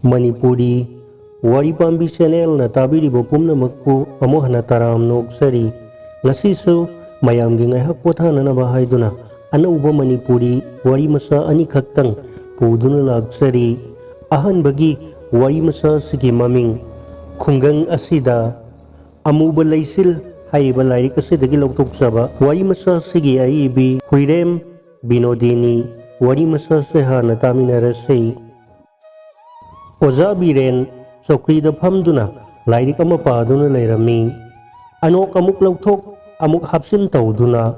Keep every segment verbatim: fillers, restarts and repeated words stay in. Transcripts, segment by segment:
ꯃꯅꯤꯄꯨꯔꯤ ꯋꯥꯔꯤ ꯄꯥꯝꯕꯤ ꯆꯦꯅꯦꯜꯅ ꯇꯥꯕꯤꯔꯤꯕ ꯄꯨꯝꯅꯃꯛꯄꯨ ꯑꯃꯨꯛ ꯍꯟꯅ ꯇꯔꯥꯝꯅ ꯑꯣꯛꯆꯔꯤ꯫ ꯉꯁꯤꯁꯨ ꯃꯌꯥꯝꯒꯤ ꯉꯥꯏꯍꯥꯛ ꯄꯣꯊꯥꯅꯅꯕ ꯍꯥꯏꯗꯨꯅ ꯑꯅꯧꯕ ꯃꯅꯤꯄꯨꯔꯤ ꯋꯥꯔꯤ ꯃꯆꯥ ꯑꯅꯤꯈꯛꯇꯪ ꯄꯨꯗꯨꯅ ꯂꯥꯛꯆꯔꯤ꯫ ꯑꯍꯥꯟꯕꯒꯤ ꯋꯥꯔꯤ ꯃꯆꯥ ꯑꯁꯤꯒꯤ ꯃꯃꯤꯡ ꯈꯨꯡꯒꯪ ꯑꯁꯤꯗ꯫ ꯑꯃꯨꯕ ꯂꯩꯆꯤꯜ ꯍꯥꯏꯔꯤꯕ ꯂꯥꯏꯔꯤꯛ ꯑꯁꯤꯗꯒꯤ ꯂꯧꯊꯣꯛꯆꯕ ꯋꯥꯔꯤ ꯃꯆꯥ ꯑꯁꯤꯒꯤ ꯑꯏꯕꯤ ꯍꯨꯏꯔꯦꯝ ꯕꯤꯅꯣꯗꯤꯅꯤ꯫ ꯋꯥꯔꯤ ꯃꯆꯥ ꯑꯁꯤ ꯍꯥꯟꯅ ꯇꯥꯃꯤꯟꯅꯔꯁꯤ꯫ ꯑꯣꯖꯥ ꯕꯤꯔꯦꯟ ꯆꯧꯀ꯭ꯔꯤꯗ ꯐꯝꯗꯨꯅ ꯂꯥꯏꯔꯤꯛ ꯑꯃ ꯄꯥꯗꯨꯅ ꯂꯩꯔꯝꯃꯤ꯫ ꯑꯅꯣꯛ ꯑꯃꯨꯛ ꯂꯧꯊꯣꯛ ꯑꯃꯨꯛ ꯍꯥꯞꯆꯤꯟ ꯇꯧꯗꯨꯅ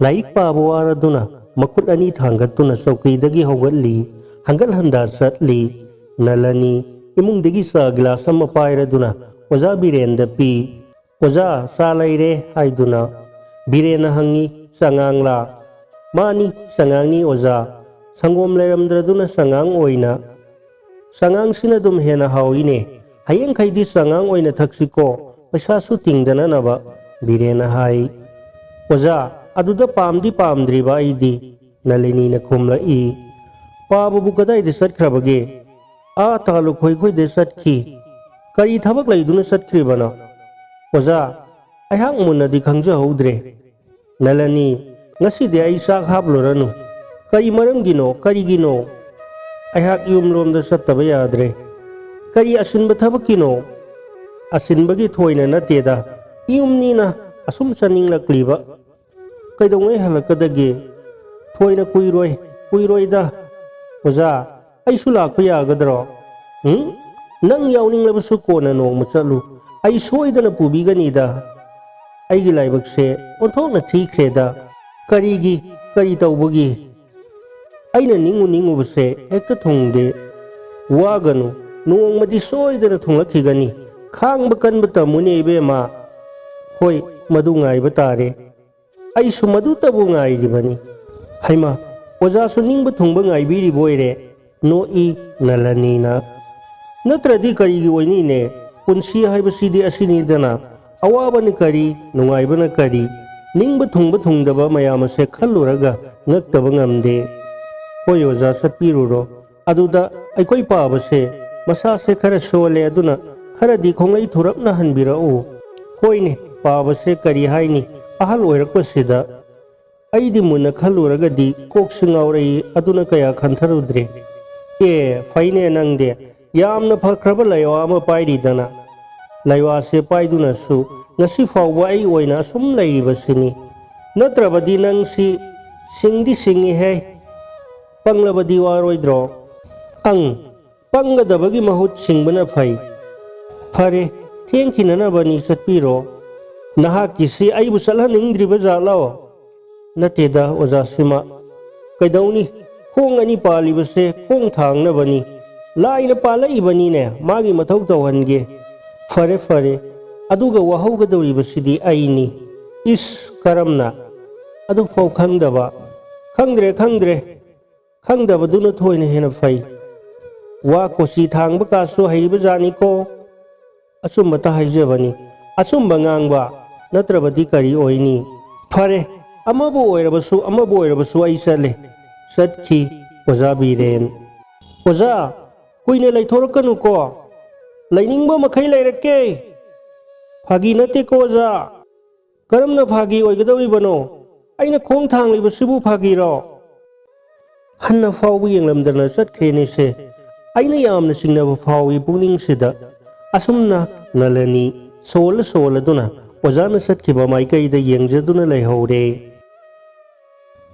ꯂꯥꯏꯔꯤꯛ ꯄꯥꯕ ꯋꯥꯔꯗꯨꯅ ꯃꯈꯨꯠ ꯑꯅꯤ ꯊꯥꯡꯒꯠꯇꯨꯅ ꯆꯧꯀ꯭ꯔꯤꯗꯒꯤ ꯍꯧꯒꯠꯂꯤ, ꯍꯪꯒꯠ ꯍꯟꯗꯥ ꯆꯠꯂꯤ꯫ ꯅꯂꯅꯤ ꯏꯃꯨꯡꯗꯒꯤ ꯆꯥ ꯒꯤꯂꯥꯁ ꯑꯃ ꯄꯥꯏꯔꯗꯨꯅ ꯑꯣꯖꯥ ꯕꯤꯔꯦꯟꯗ ꯄꯤ꯫ "ꯑꯣꯖꯥ, ꯆꯥ ꯂꯩꯔꯦ" ꯍꯥꯏꯗꯨꯅ꯫ ꯕꯤꯔꯦꯟꯅ ꯍꯪꯉꯤ, "ꯆꯉꯥꯡꯂꯥ?" "ꯃꯥꯅꯤ, ꯆꯉꯥꯡꯅꯤ ꯑꯣꯖꯥ꯫ ꯁꯪꯒꯣꯝ ꯂꯩꯔꯝꯗ꯭ꯔꯗꯨꯅ ꯆꯉꯥꯡ ꯑꯣꯏꯅ꯫ ꯆꯉꯥꯡꯁꯤꯅ ꯑꯗꯨꯝ ꯍꯦꯟꯅ ꯍꯥꯎꯏꯅꯦ꯫ ꯍꯌꯦꯡꯈꯩꯗꯤ ꯆꯉꯥꯡ ꯑꯣꯏꯅ ꯊꯛꯁꯤꯀꯣ, ꯄꯩꯁꯥꯁꯨ ꯇꯤꯡꯗꯅꯅꯕ", ꯕꯤꯔꯦꯟꯅ ꯍꯥꯏ꯫ "ꯑꯣꯖꯥ, ꯑꯗꯨꯗ ꯄꯥꯝꯗꯤ ꯄꯥꯝꯗ꯭ꯔꯤꯕ ꯑꯩꯗꯤ", ꯅꯂꯤꯅꯤꯅ ꯈꯨꯝꯂꯛꯏ꯫ "ꯄꯥꯕꯕꯨ ꯀꯗꯥꯏꯗ ꯆꯠꯈ꯭ꯔꯕꯒꯦ?" "ꯑꯥ ꯇꯥꯂꯨ ꯈꯣꯏꯈꯣꯏꯗ ꯆꯠꯈꯤ"꯫ "ꯀꯔꯤ ꯊꯕꯛ ꯂꯩꯗꯨꯅ ꯆꯠꯈ꯭ꯔꯤꯕꯅꯣ?" "ꯑꯣꯖꯥ, ꯑꯩꯍꯥꯛ ꯃꯨꯟꯅꯗꯤ ꯈꯪꯖꯍꯧꯗ꯭ꯔꯦ"꯫ "ꯅꯂꯅꯤ, ꯉꯁꯤꯗꯤ ꯑꯩ ꯆꯥꯛ ꯍꯥꯞꯂꯨꯔꯅꯨ"꯫ "ꯀꯔꯤ ꯃꯔꯝꯒꯤꯅꯣ? ꯀꯔꯤꯒꯤꯅꯣ?" "ꯑꯩꯍꯥꯛ ꯌꯨꯝꯂꯣꯝꯗ ꯆꯠꯇꯕ ꯌꯥꯗ꯭ꯔꯦ"꯫ "ꯀꯔꯤ ꯑꯁꯤꯟꯕ ꯊꯕꯛꯀꯤꯅꯣ?" "ꯑꯁꯤꯟꯕꯒꯤ ꯊꯣꯏꯅ ꯅꯠꯇꯦꯗ, ꯌꯨꯝꯅꯤꯅ ꯑꯁꯨꯝ ꯆꯠꯅꯤꯡꯂꯛꯂꯤꯕ"꯫ "ꯀꯩꯗꯧꯉꯩ ꯍꯜꯂꯛꯀꯗꯒꯦ?" "ꯊꯣꯏꯅ ꯀꯨꯏꯔꯣꯏ, ꯀꯨꯏꯔꯣꯏꯗ"꯫ "ꯑꯣꯖꯥ, ꯑꯩꯁꯨ ꯂꯥꯛꯄ ꯌꯥꯒꯗ꯭ꯔꯣ?" "ꯎꯝ? ꯅꯪ ꯌꯥꯎꯅꯤꯡꯂꯕꯁꯨ ꯀꯣꯟꯅ ꯅꯣꯡꯃ ꯆꯠꯂꯨ꯫ ꯑꯩ ꯁꯣꯏꯗꯅ ꯄꯨꯕꯤꯒꯅꯤꯗ"꯫ "ꯑꯩꯒꯤ ꯂꯥꯏꯕꯛꯁꯦ ꯑꯣꯟꯊꯣꯛꯅ ꯊꯤꯈ꯭ꯔꯦꯗ"꯫ "ꯀꯔꯤꯒꯤ? ꯀꯔꯤ ꯇꯧꯕꯒꯤ?" "ꯑꯩꯅ ꯅꯤꯡꯉꯨ ꯅꯤꯡꯉꯨꯕꯁꯦ ꯍꯦꯛꯇ ꯊꯨꯡꯗꯦ"꯫ "ꯋꯥꯒꯅꯨ, ꯅꯣꯡꯃꯗꯤ ꯁꯣꯏꯗꯅ ꯊꯨꯡꯂꯛꯈꯤꯒꯅꯤ꯫ ꯈꯥꯡꯕ ꯀꯟꯕ ꯇꯝꯃꯨꯅꯦ ꯏꯕꯦꯝꯃ"꯫ "ꯍꯣꯏ, ꯃꯗꯨ ꯉꯥꯏꯕ ꯇꯥꯔꯦ"꯫ "ꯑꯩꯁꯨ ꯃꯗꯨꯇꯕꯨ ꯉꯥꯏꯔꯤꯕꯅꯤ"꯫ "ꯍꯩꯃꯥ, ꯑꯣꯖꯥꯁꯨ ꯅꯤꯡꯕ ꯊꯨꯡꯕ ꯉꯥꯏꯕꯤꯔꯤꯕ ꯑꯣꯏꯔꯦ"꯫ ꯅꯣꯛꯏ ꯅꯂꯅꯤꯅ꯫ "ꯅꯠꯇ꯭ꯔꯗꯤ ꯀꯔꯤꯒꯤ ꯑꯣꯏꯅꯤꯅꯦ? ꯄꯨꯟꯁꯤ ꯍꯥꯏꯕꯁꯤꯗꯤ ꯑꯁꯤꯅꯤꯗꯅ꯫ ꯑꯋꯥꯕꯅ ꯀꯔꯤ, ꯅꯨꯡꯉꯥꯏꯕꯅ ꯀꯔꯤ? ꯅꯤꯡꯕ ꯊꯨꯡꯕ ꯊꯨꯡꯗꯕ ꯃꯌꯥꯝ ꯑꯁꯦ ꯈꯜꯂꯨꯔꯒ ꯉꯛꯇꯕ ꯉꯝꯗꯦ"꯫ "ꯍꯣꯏ ꯑꯣꯖꯥ, ꯆꯠꯄꯤꯔꯨꯔꯣ꯫ ꯑꯗꯨꯗ ꯑꯩꯈꯣꯏ ꯄꯥꯕꯁꯦ ꯃꯁꯥꯁꯦ ꯈꯔ ꯁꯣꯜꯂꯦ, ꯑꯗꯨꯅ ꯈꯔꯗꯤ ꯈꯣꯡꯂꯩ ꯊꯨꯔꯞꯅ ꯍꯟꯕꯤꯔꯛꯎ꯫ ꯍꯣꯏꯅꯦ, ꯄꯥꯕꯁꯦ ꯀꯔꯤ ꯍꯥꯏꯅꯤ, ꯑꯍꯜ ꯑꯣꯏꯔꯛꯄꯁꯤꯗ꯫ ꯑꯩꯗꯤ ꯃꯨꯟꯅ ꯈꯜꯂꯨꯔꯒꯗꯤ ꯀꯣꯛꯁꯨ ꯉꯥꯎꯔꯛꯏ, ꯑꯗꯨꯅ ꯀꯌꯥ ꯈꯟꯊꯔꯨꯗ꯭ꯔꯦ꯫ ꯑꯦ, ꯐꯩꯅꯦ ꯅꯪꯗꯤ, ꯌꯥꯝꯅ ꯐꯈ꯭ꯔꯕ ꯂꯩꯋꯥ ꯑꯃ ꯄꯥꯏꯔꯤꯗꯅ꯫ ꯂꯩꯋꯥꯁꯦ ꯄꯥꯏꯗꯨꯅꯁꯨ ꯉꯁꯤ ꯐꯥꯎꯕ ꯑꯩ ꯑꯣꯏꯅ ꯑꯁꯨꯝ ꯂꯩꯔꯤꯕꯁꯤꯅꯤ꯫ ꯅꯠꯇ꯭ꯔꯕꯗꯤ ꯅꯪꯁꯤ ꯁꯤꯡꯗꯤ ꯁꯤꯡꯉꯤꯍꯦ꯫ ꯄꯪꯂꯕꯗꯤ ꯋꯥꯔꯣꯏꯗ꯭ꯔꯣ? ꯑꯪ, ꯄꯪꯒꯗꯕꯒꯤ ꯃꯍꯨꯠ ꯁꯤꯡꯕꯅ ꯐꯩ꯫ ꯐꯔꯦ, ꯊꯦꯡꯈꯤꯅꯅꯕꯅꯤ, ꯆꯠꯄꯤꯔꯣ꯫ ꯅꯍꯥꯛꯀꯤꯁꯤ ꯑꯩꯕꯨ ꯆꯠꯍꯟꯅꯤꯡꯗ꯭ꯔꯤꯕ ꯖꯥꯠꯂꯣ? ꯅꯠꯇꯦꯗ, ꯑꯣꯖꯥ ꯁꯤꯃ꯫ ꯀꯩꯗꯧꯅꯤ? ꯈꯣꯡ ꯑꯅꯤ ꯄꯥꯜꯂꯤꯕꯁꯦ ꯈꯣꯡ ꯊꯥꯡꯅꯕꯅꯤ꯫ ꯂꯥꯏꯅ ꯄꯥꯜꯂꯛꯏꯕꯅꯤꯅꯦ, ꯃꯥꯒꯤ ꯃꯊꯧ ꯇꯧꯍꯟꯒꯦ꯫ ꯐꯔꯦ, ꯐꯔꯦ꯫ ꯑꯗꯨꯒ ꯋꯥꯍꯧꯒꯗꯧꯔꯤꯕꯁꯤꯗꯤ ꯑꯩꯅꯤ꯫ ꯏꯁ, ꯀꯔꯝꯅ? ꯑꯗꯨꯐꯥꯎ ꯈꯪꯗꯕ? ꯈꯪꯗ꯭ꯔꯦ, ꯈꯪꯗ꯭ꯔꯦ꯫ ꯈꯪꯗꯕꯗꯨꯅ ꯊꯣꯏꯅ ꯍꯦꯟꯅ ꯐꯩ꯫ ꯋꯥ ꯀꯣꯆꯤ ꯊꯥꯡꯕ ꯀꯥꯁꯨ ꯍꯩꯔꯤꯕ ꯖꯥꯠꯅꯤꯀꯣ꯫ ꯑꯆꯨꯝꯕꯇ ꯍꯥꯏꯖꯕꯅꯤ꯫ ꯑꯆꯨꯝꯕ ꯉꯥꯡꯕ ꯅꯠꯇ꯭ꯔꯕꯗꯤ ꯀꯔꯤ ꯑꯣꯏꯅꯤ? ꯐꯔꯦ, ꯑꯃꯕꯨ ꯑꯣꯏꯔꯕꯁꯨ, ꯑꯃꯕꯨ ꯑꯣꯏꯔꯕꯁꯨ ꯑꯩ ꯆꯠꯂꯦ꯫ ꯆꯠꯈꯤ ꯑꯣꯖꯥ ꯕꯤꯔꯦꯟ꯫ ꯑꯣꯖꯥ, ꯀꯨꯏꯅ ꯂꯩꯊꯣꯔꯛꯀꯅꯨꯀꯣ꯫ ꯂꯩꯅꯤꯡꯕ ꯃꯈꯩ ꯂꯩꯔꯛꯀꯦ꯫ ꯐꯥꯒꯤ ꯅꯠꯇꯦꯀꯣ ꯑꯣꯖꯥ꯫ ꯀꯔꯝꯅ ꯐꯥꯒꯤ ꯑꯣꯏꯒꯗꯧꯔꯤꯕꯅꯣ? ꯑꯩꯅ ꯈꯣꯡ ꯊꯥꯡꯂꯤꯕꯁꯤꯕꯨ ꯐꯥꯒꯤꯔꯣ? ꯍꯟꯅ ꯐꯥꯎꯕ ꯌꯦꯡꯂꯝꯗꯅ ꯆꯠꯈ꯭ꯔꯦꯅꯦꯁꯦ꯫ ꯑꯩꯅ ꯌꯥꯝꯅ ꯆꯤꯡꯅꯕ ꯐꯥꯎꯏ ꯄꯨꯛꯅꯤꯡꯁꯤꯗ꯫ ꯑꯁꯨꯝꯅ ꯅꯂꯅꯤ ꯁꯣꯜꯂ ꯁꯣꯜꯂꯗꯨꯅ ꯑꯣꯖꯥꯅ ꯆꯠꯈꯤꯕ ꯃꯥꯏꯀꯩꯗ ꯌꯦꯡꯖꯗꯨꯅ ꯂꯩꯍꯧꯔꯦ꯫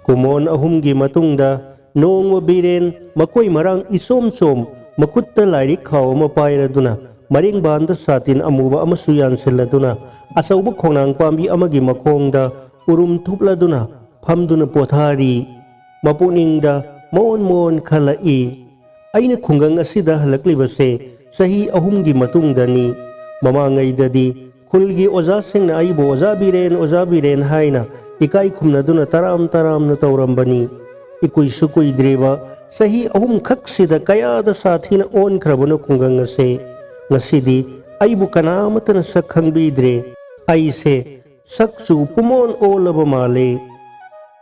ꯀꯨꯃꯣꯟ ꯑꯍꯨꯝꯒꯤ ꯃꯇꯨꯡꯗ ꯅꯣꯡꯃ ꯕꯤꯔꯦꯟ ꯃꯀꯣꯏ ꯃꯔꯥꯡ ꯏꯆꯣꯝ ꯆꯣꯝ, ꯃꯈꯨꯠꯇ ꯂꯥꯏꯔꯤꯛ ꯈꯥꯎ ꯑꯃ ꯄꯥꯏꯔꯗꯨꯅ, ꯃꯔꯦꯡꯕꯥꯟꯗ ꯁꯥꯇꯤꯟ ꯑꯃꯨꯕ ꯑꯃꯁꯨ ꯌꯥꯟꯁꯤꯜꯂꯗꯨꯅ, ꯑꯆꯧꯕ ꯈꯣꯡꯅꯥꯡ ꯄꯥꯝꯕꯤ ꯑꯃꯒꯤ ꯃꯈꯣꯡꯗ ꯎꯔꯨꯝ ꯊꯨꯞꯂꯗꯨꯅ ꯐꯝꯗꯨꯅ ꯄꯣꯊꯥꯔꯤ꯫ ꯃꯄꯨꯛꯅꯤꯡꯗ ꯃꯣꯟ ꯃꯣꯟ ꯈꯜꯂꯛꯏ꯫ ꯑꯩꯅ ꯈꯨꯡꯒꯪ ꯑꯁꯤꯗ ꯍꯜꯂꯛꯂꯤꯕꯁꯦ ꯆꯍꯤ ꯑꯍꯨꯝꯒꯤ ꯃꯇꯨꯡꯗꯅꯤ꯫ ꯃꯃꯥꯡꯉꯩꯗꯗꯤ ꯈꯨꯜꯒꯤ ꯑꯣꯖꯥꯁꯤꯡꯅ ꯑꯩꯕꯨ "ꯑꯣꯖꯥ ꯕꯤꯔꯦꯟ, ꯑꯣꯖꯥ ꯕꯤꯔꯦꯟ" ꯍꯥꯏꯅ ꯏꯀꯥꯏ ꯈꯨꯝꯅꯗꯨꯅ ꯇꯔꯥꯝ ꯇꯔꯥꯝꯅ ꯇꯧꯔꯝꯕꯅꯤ꯫ ꯏꯀꯨꯏꯁꯨ ꯀꯨꯏꯗ꯭ꯔꯤꯕ ꯆꯍꯤ ꯑꯍꯨꯝꯈꯛꯁꯤꯗ ꯀꯌꯥꯗ ꯁꯥꯊꯤꯅ ꯑꯣꯟꯈ꯭ꯔꯕꯅꯣ ꯈꯨꯡꯒꯪ ꯑꯁꯦ꯫ ꯉꯁꯤꯗꯤ ꯑꯩꯕꯨ ꯀꯅꯥ ꯑꯃꯠꯇꯅ ꯁꯛ ꯈꯪꯕꯤꯗ꯭ꯔꯦ꯫ ꯑꯩꯁꯦ ꯁꯛꯁꯨ ꯄꯨꯃꯣꯟ ꯑꯣꯜꯂꯕ ꯃꯥꯜꯂꯦ꯫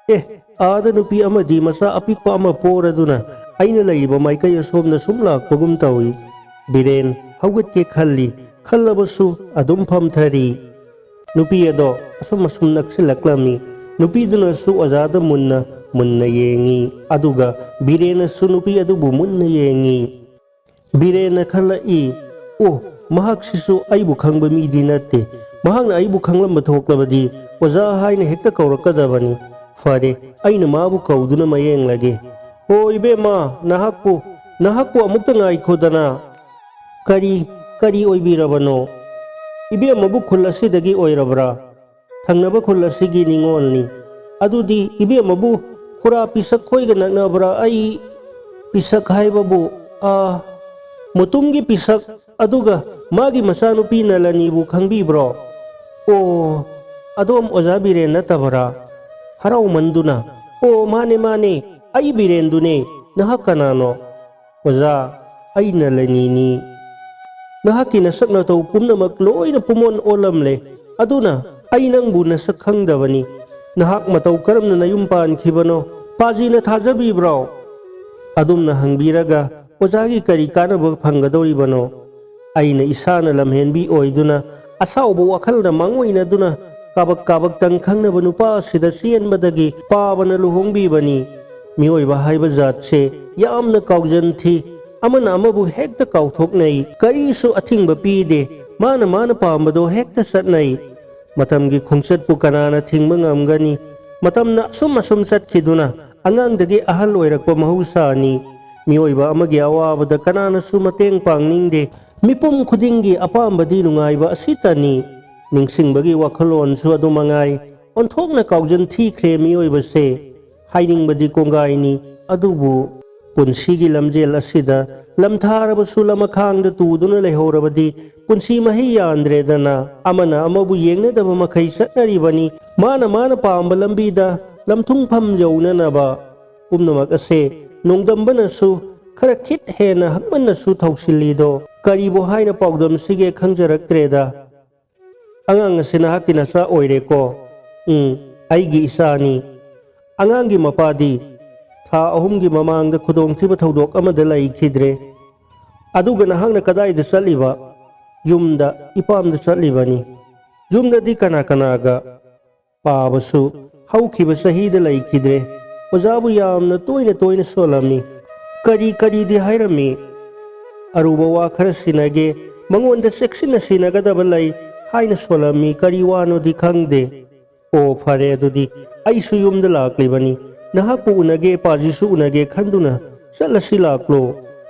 ꯑꯦ, ꯑꯥꯗ ꯅꯨꯄꯤ ꯑꯃꯗꯤ ꯃꯆꯥ ꯑꯄꯤꯛꯄ ꯑꯃ ꯄꯣꯔꯗꯨꯅ ꯑꯩꯅ ꯂꯩꯔꯤꯕ ꯃꯥꯏꯀꯩ ꯑꯁꯣꯝꯗ ꯁꯨꯝ ꯂꯥꯛꯄꯒꯨꯝ ꯇꯧꯏ꯫ ꯕꯤꯔꯦꯟ ꯍꯧꯒꯠꯀꯦ ꯈꯜꯂꯤ, ꯈꯜꯂꯕꯁꯨ ꯑꯗꯨꯝ ꯐꯝꯊꯔꯤ꯫ ꯅꯨꯄꯤ ꯑꯗꯣ ꯑꯁꯨꯝ ꯑꯁꯨꯝ ꯅꯛꯁꯤꯜꯂꯛꯂꯝꯃꯤ꯫ ꯅꯨꯄꯤꯗꯨꯅꯁꯨ ꯑꯣꯖꯥꯗ ꯃꯨꯟꯅ ꯃꯨꯟꯅ ꯌꯦꯡꯉꯤ, ꯑꯗꯨꯒ ꯕꯤꯔꯦꯟꯅꯁꯨ ꯅꯨꯄꯤ ꯑꯗꯨꯕꯨ ꯃꯨꯟꯅ ꯌꯦꯡꯉꯤ꯫ ꯕꯤꯔꯦꯟꯅ ꯈꯜꯂꯛꯏ, "ꯑꯣ, ꯃꯍꯥꯛꯁꯤꯁꯨ ꯑꯩꯕꯨ ꯈꯪꯕ ꯃꯤꯗꯤ ꯅꯠꯇꯦ꯫ ꯃꯍꯥꯛꯅ ꯑꯩꯕꯨ ꯈꯪꯂꯝꯕ ꯊꯣꯛꯂꯕꯗꯤ ꯑꯣꯖꯥ ꯍꯥꯏꯅ ꯍꯦꯛꯇ ꯀꯧꯔꯛꯀꯗꯕꯅꯤ꯫ ꯐꯔꯦ, ꯑꯩꯅ ꯃꯥꯕꯨ ꯀꯧꯗꯨꯅ ꯃꯌꯦꯡꯂꯒꯦ꯫ ꯑꯣ, ꯏꯕꯦꯝꯃ, ꯅꯍꯥꯛꯄꯨ, ꯅꯍꯥꯛꯄꯨ ꯑꯃꯨꯛꯇ ꯉꯥꯏꯈꯣꯗꯅ꯫" "ꯀꯔꯤ, ꯀꯔꯤ ꯑꯣꯏꯕꯤꯔꯕꯅꯣ? ꯏꯕꯦꯝꯃꯕꯨ ꯈꯨꯜ ꯑꯁꯤꯗꯒꯤ ꯑꯣꯏꯔꯕ꯭ꯔꯥ?" "ꯊꯪꯅꯕ ꯈꯨꯜ ꯑꯁꯤꯒꯤ ꯅꯤꯉꯣꯜꯅꯤ꯫" "ꯑꯗꯨꯗꯤ ꯏꯕꯦꯝꯃꯕꯨ ꯈꯨꯔꯥ ꯄꯤꯁꯛ ꯈꯣꯏꯒ ꯅꯛꯅꯕ꯭ꯔꯥ?" "ꯑꯩ ꯄꯤꯁꯛ ꯍꯥꯏꯕꯕꯨ, ꯑꯥ, ꯃꯨꯇꯨꯝꯒꯤ ꯄꯤꯁꯛ, ꯑꯗꯨꯒ ꯃꯥꯒꯤ ꯃꯆꯥꯅꯨꯄꯤ ꯅꯂꯅꯤꯕꯨ ꯈꯪꯕꯤꯕ꯭ꯔꯣ?" "ꯑꯣ, ꯑꯗꯣꯝ ꯑꯣꯖꯥ ꯕꯤꯔꯦꯟ ꯅꯠꯇꯕꯔꯥ?" ꯍꯔꯥꯎꯃꯟꯗꯨꯅ, "ꯑꯣ, ꯃꯥꯅꯦ, ꯃꯥꯅꯦ, ꯑꯩ ꯕꯤꯔꯦꯟꯗꯨꯅꯦ꯫ ꯅꯍꯥꯛ ꯀꯅꯥꯅꯣ?" "ꯑꯣꯖꯥ, ꯑꯩ ꯅꯂꯅꯤꯅꯤ꯫ ꯅꯍꯥꯛꯀꯤ ꯅꯁꯛ ꯅꯇꯧ ꯄꯨꯝꯅꯃꯛ ꯂꯣꯏꯅ ꯄꯨꯝꯑꯣꯟ ꯑꯣꯜꯂꯝꯂꯦ꯫ ꯑꯗꯨꯅ ꯑꯩ ꯅꯪꯕꯨ ꯅꯁꯛ ꯈꯪꯗꯕꯅꯤ꯫ ꯅꯍꯥꯛ ꯃꯇꯧ ꯀꯔꯝꯅ ꯅꯌꯨꯝ ꯄꯥꯟꯈꯤꯕꯅꯣ? ꯄꯥꯖꯤꯅ ꯊꯥꯖꯕꯤꯕ꯭ꯔꯣ?" ꯑꯗꯨꯝꯅ ꯍꯪꯕꯤꯔꯒ ꯑꯣꯖꯥꯒꯤ ꯀꯔꯤ ꯀꯥꯟꯅꯕ ꯐꯪꯒꯗꯧꯔꯤꯕꯅꯣ? ꯑꯩꯅ ꯏꯁꯥꯅ ꯂꯝꯍꯦꯟꯕꯤ ꯑꯣꯏꯗꯨꯅ ꯑꯁꯥꯎꯕ ꯋꯥꯈꯜꯅ ꯃꯥꯡꯑꯣꯏꯅꯗꯨꯅ ꯀꯥꯕꯛ ꯀꯥꯕꯛꯇꯪ ꯈꯪꯅꯕ ꯅꯨꯄꯥ ꯑꯁꯤꯗ ꯆꯦꯟꯕꯗꯒꯤ ꯄꯥꯕꯅ ꯂꯨꯍꯣꯡꯕꯤꯕꯅꯤ꯫ ꯃꯤꯑꯣꯏꯕ ꯍꯥꯏꯕ ꯖꯥꯠꯁꯦ ꯌꯥꯝꯅ ꯀꯥꯎꯖꯟ ꯊꯤ꯫ ꯑꯃꯅ ꯑꯃꯕꯨ ꯍꯦꯛꯇ ꯀꯥꯎꯊꯣꯛꯅꯩ꯫ ꯀꯔꯤꯁꯨ ꯑꯊꯤꯡꯕ ꯄꯤꯗꯦ꯫ ꯃꯥꯅ ꯃꯥꯅ ꯄꯥꯝꯕꯗꯣ ꯍꯦꯛꯇ ꯆꯠꯅꯩ꯫ ꯃꯇꯝꯒꯤ ꯈꯣꯡꯆꯠꯄꯨ ꯀꯅꯥꯅ ꯊꯤꯡꯕ ꯉꯝꯒꯅꯤ? ꯃꯇꯝꯅ ꯑꯁꯨꯝ ꯑꯁꯨꯝ ꯆꯠꯈꯤꯗꯨꯅ ꯑꯉꯥꯡꯗꯒꯤ ꯑꯍꯜ ꯑꯣꯏꯔꯛꯄ ꯃꯍꯧꯁꯥꯅꯤ꯫ ꯃꯤꯑꯣꯏꯕ ꯑꯃꯒꯤ ꯑꯋꯥꯕꯗ ꯀꯅꯥꯅꯁꯨ ꯃꯇꯦꯡ ꯄꯥꯡꯅꯤꯡꯗꯦ꯫ ꯃꯤꯄꯨꯝ ꯈꯨꯗꯤꯡꯒꯤ ꯑꯄꯥꯝꯕꯗꯤ ꯅꯨꯡꯉꯥꯏꯕ ꯑꯁꯤꯇꯅꯤ꯫ ꯅꯤꯡꯁꯤꯡꯕꯒꯤ ꯋꯥꯈꯜꯂꯣꯟꯁꯨ ꯑꯗꯨ ꯃꯉꯥꯏ꯫ ꯑꯣꯟꯊꯣꯛꯅ ꯀꯥꯎꯖꯟ ꯊꯤꯈ꯭ꯔꯦ ꯃꯤꯑꯣꯏꯕꯁꯦ꯫ ꯍꯥꯏꯅꯤꯡꯕꯗꯤ ꯀꯣꯡꯒꯥꯏꯅꯤ, ꯑꯗꯨꯕꯨ ꯄꯨꯟꯁꯤꯒꯤ ꯂꯝꯖꯦꯜ ꯑꯁꯤꯗ ꯂꯝꯊꯥꯔꯕꯁꯨ ꯂꯃꯈꯥꯡꯗ ꯇꯨꯗꯨꯅ ꯂꯩꯍꯧꯔꯕꯗꯤ ꯄꯨꯟꯁꯤ ꯃꯍꯩ ꯌꯥꯟꯗ꯭ꯔꯦꯗꯅ꯫ ꯑꯃꯅ ꯑꯃꯕꯨ ꯌꯦꯡꯅꯗꯕ ꯃꯈꯩ ꯆꯠꯅꯔꯤꯕꯅꯤ, ꯃꯥꯅ ꯃꯥꯅ ꯄꯥꯝꯕ ꯂꯝꯕꯤꯗ ꯂꯝꯊꯨꯡꯐꯝ ꯌꯧꯅꯅꯕ꯫ ꯄꯨꯝꯅꯃꯛ ꯑꯁꯦ ꯅꯣꯡꯗꯝꯕꯅꯁꯨ ꯈꯔ ꯈꯤꯠ ꯍꯦꯟꯅ ꯍꯛꯃꯟꯅꯁꯨ ꯊꯧꯁꯤꯜꯂꯤꯗꯣ꯫ ꯀꯔꯤꯕꯨ ꯍꯥꯏꯅ ꯄꯥꯎꯗꯝꯁꯤꯒꯦ ꯈꯪꯖꯔꯛꯇ꯭ꯔꯦꯗ꯫ "ꯑꯉꯥꯡ ꯑꯁꯤ ꯅꯍꯥꯛꯀꯤ ꯅꯆꯥ ꯑꯣꯏꯔꯦꯀꯣ?" "ꯎꯝ, ꯑꯩꯒꯤ ꯏꯆꯥꯅꯤ꯫" "ꯑꯉꯥꯡꯒꯤ ꯃꯄꯥꯗꯤ?" "ꯊꯥ ꯑꯍꯨꯝꯒꯤ ꯃꯃꯥꯡꯗ ꯈꯨꯗꯣꯡꯊꯤꯕ ꯊꯧꯗꯣꯛ ꯑꯃꯗ ꯂꯩꯈꯤꯗ꯭ꯔꯦ꯫" "ꯑꯗꯨꯒ ꯅꯍꯥꯛꯅ ꯀꯗꯥꯏꯗ ꯆꯠꯂꯤꯕ?" "ꯌꯨꯝꯗ, ꯏꯄꯥꯝꯗ ꯆꯠꯂꯤꯕꯅꯤ꯫ ꯌꯨꯝꯗꯗꯤ ꯀꯅꯥ ꯀꯅꯥꯒ?" "ꯄꯥꯕꯁꯨ ꯍꯧꯈꯤꯕ ꯆꯍꯤꯗ ꯂꯩꯈꯤꯗ꯭ꯔꯦ꯫ ꯑꯣꯖꯥꯕꯨ ꯌꯥꯝꯅ ꯇꯣꯏꯅ ꯇꯣꯏꯅ ꯁꯣꯜꯂꯝꯃꯤ꯫" "ꯀꯔꯤ ꯀꯔꯤꯗꯤ ꯍꯥꯏꯔꯝꯃꯤ?" "ꯑꯔꯨꯕ ꯋꯥ ꯈꯔ ꯁꯤꯟꯅꯒꯦ, ꯃꯉꯣꯟꯗ ꯆꯦꯛꯁꯤꯟꯅ ꯁꯤꯟꯅꯒꯗꯕ ꯂꯩ ꯍꯥꯏꯅ ꯁꯣꯜꯂꯝꯃꯤ꯫ ꯀꯔꯤ ꯋꯥꯅꯣꯗꯤ ꯈꯪꯗꯦ꯫" "ꯑꯣ, ꯐꯔꯦ ꯑꯗꯨꯗꯤ, ꯑꯩꯁꯨ ꯌꯨꯝꯗ ꯂꯥꯛꯂꯤꯕꯅꯤ꯫ ꯅꯍꯥꯛꯄꯨ ꯎꯅꯒꯦ, ꯄꯥꯖꯤꯁꯨ ꯎꯅꯒꯦ ꯈꯟꯗꯨꯅ ꯆꯠꯂꯁꯤ ꯂꯥꯛꯂꯣ꯫"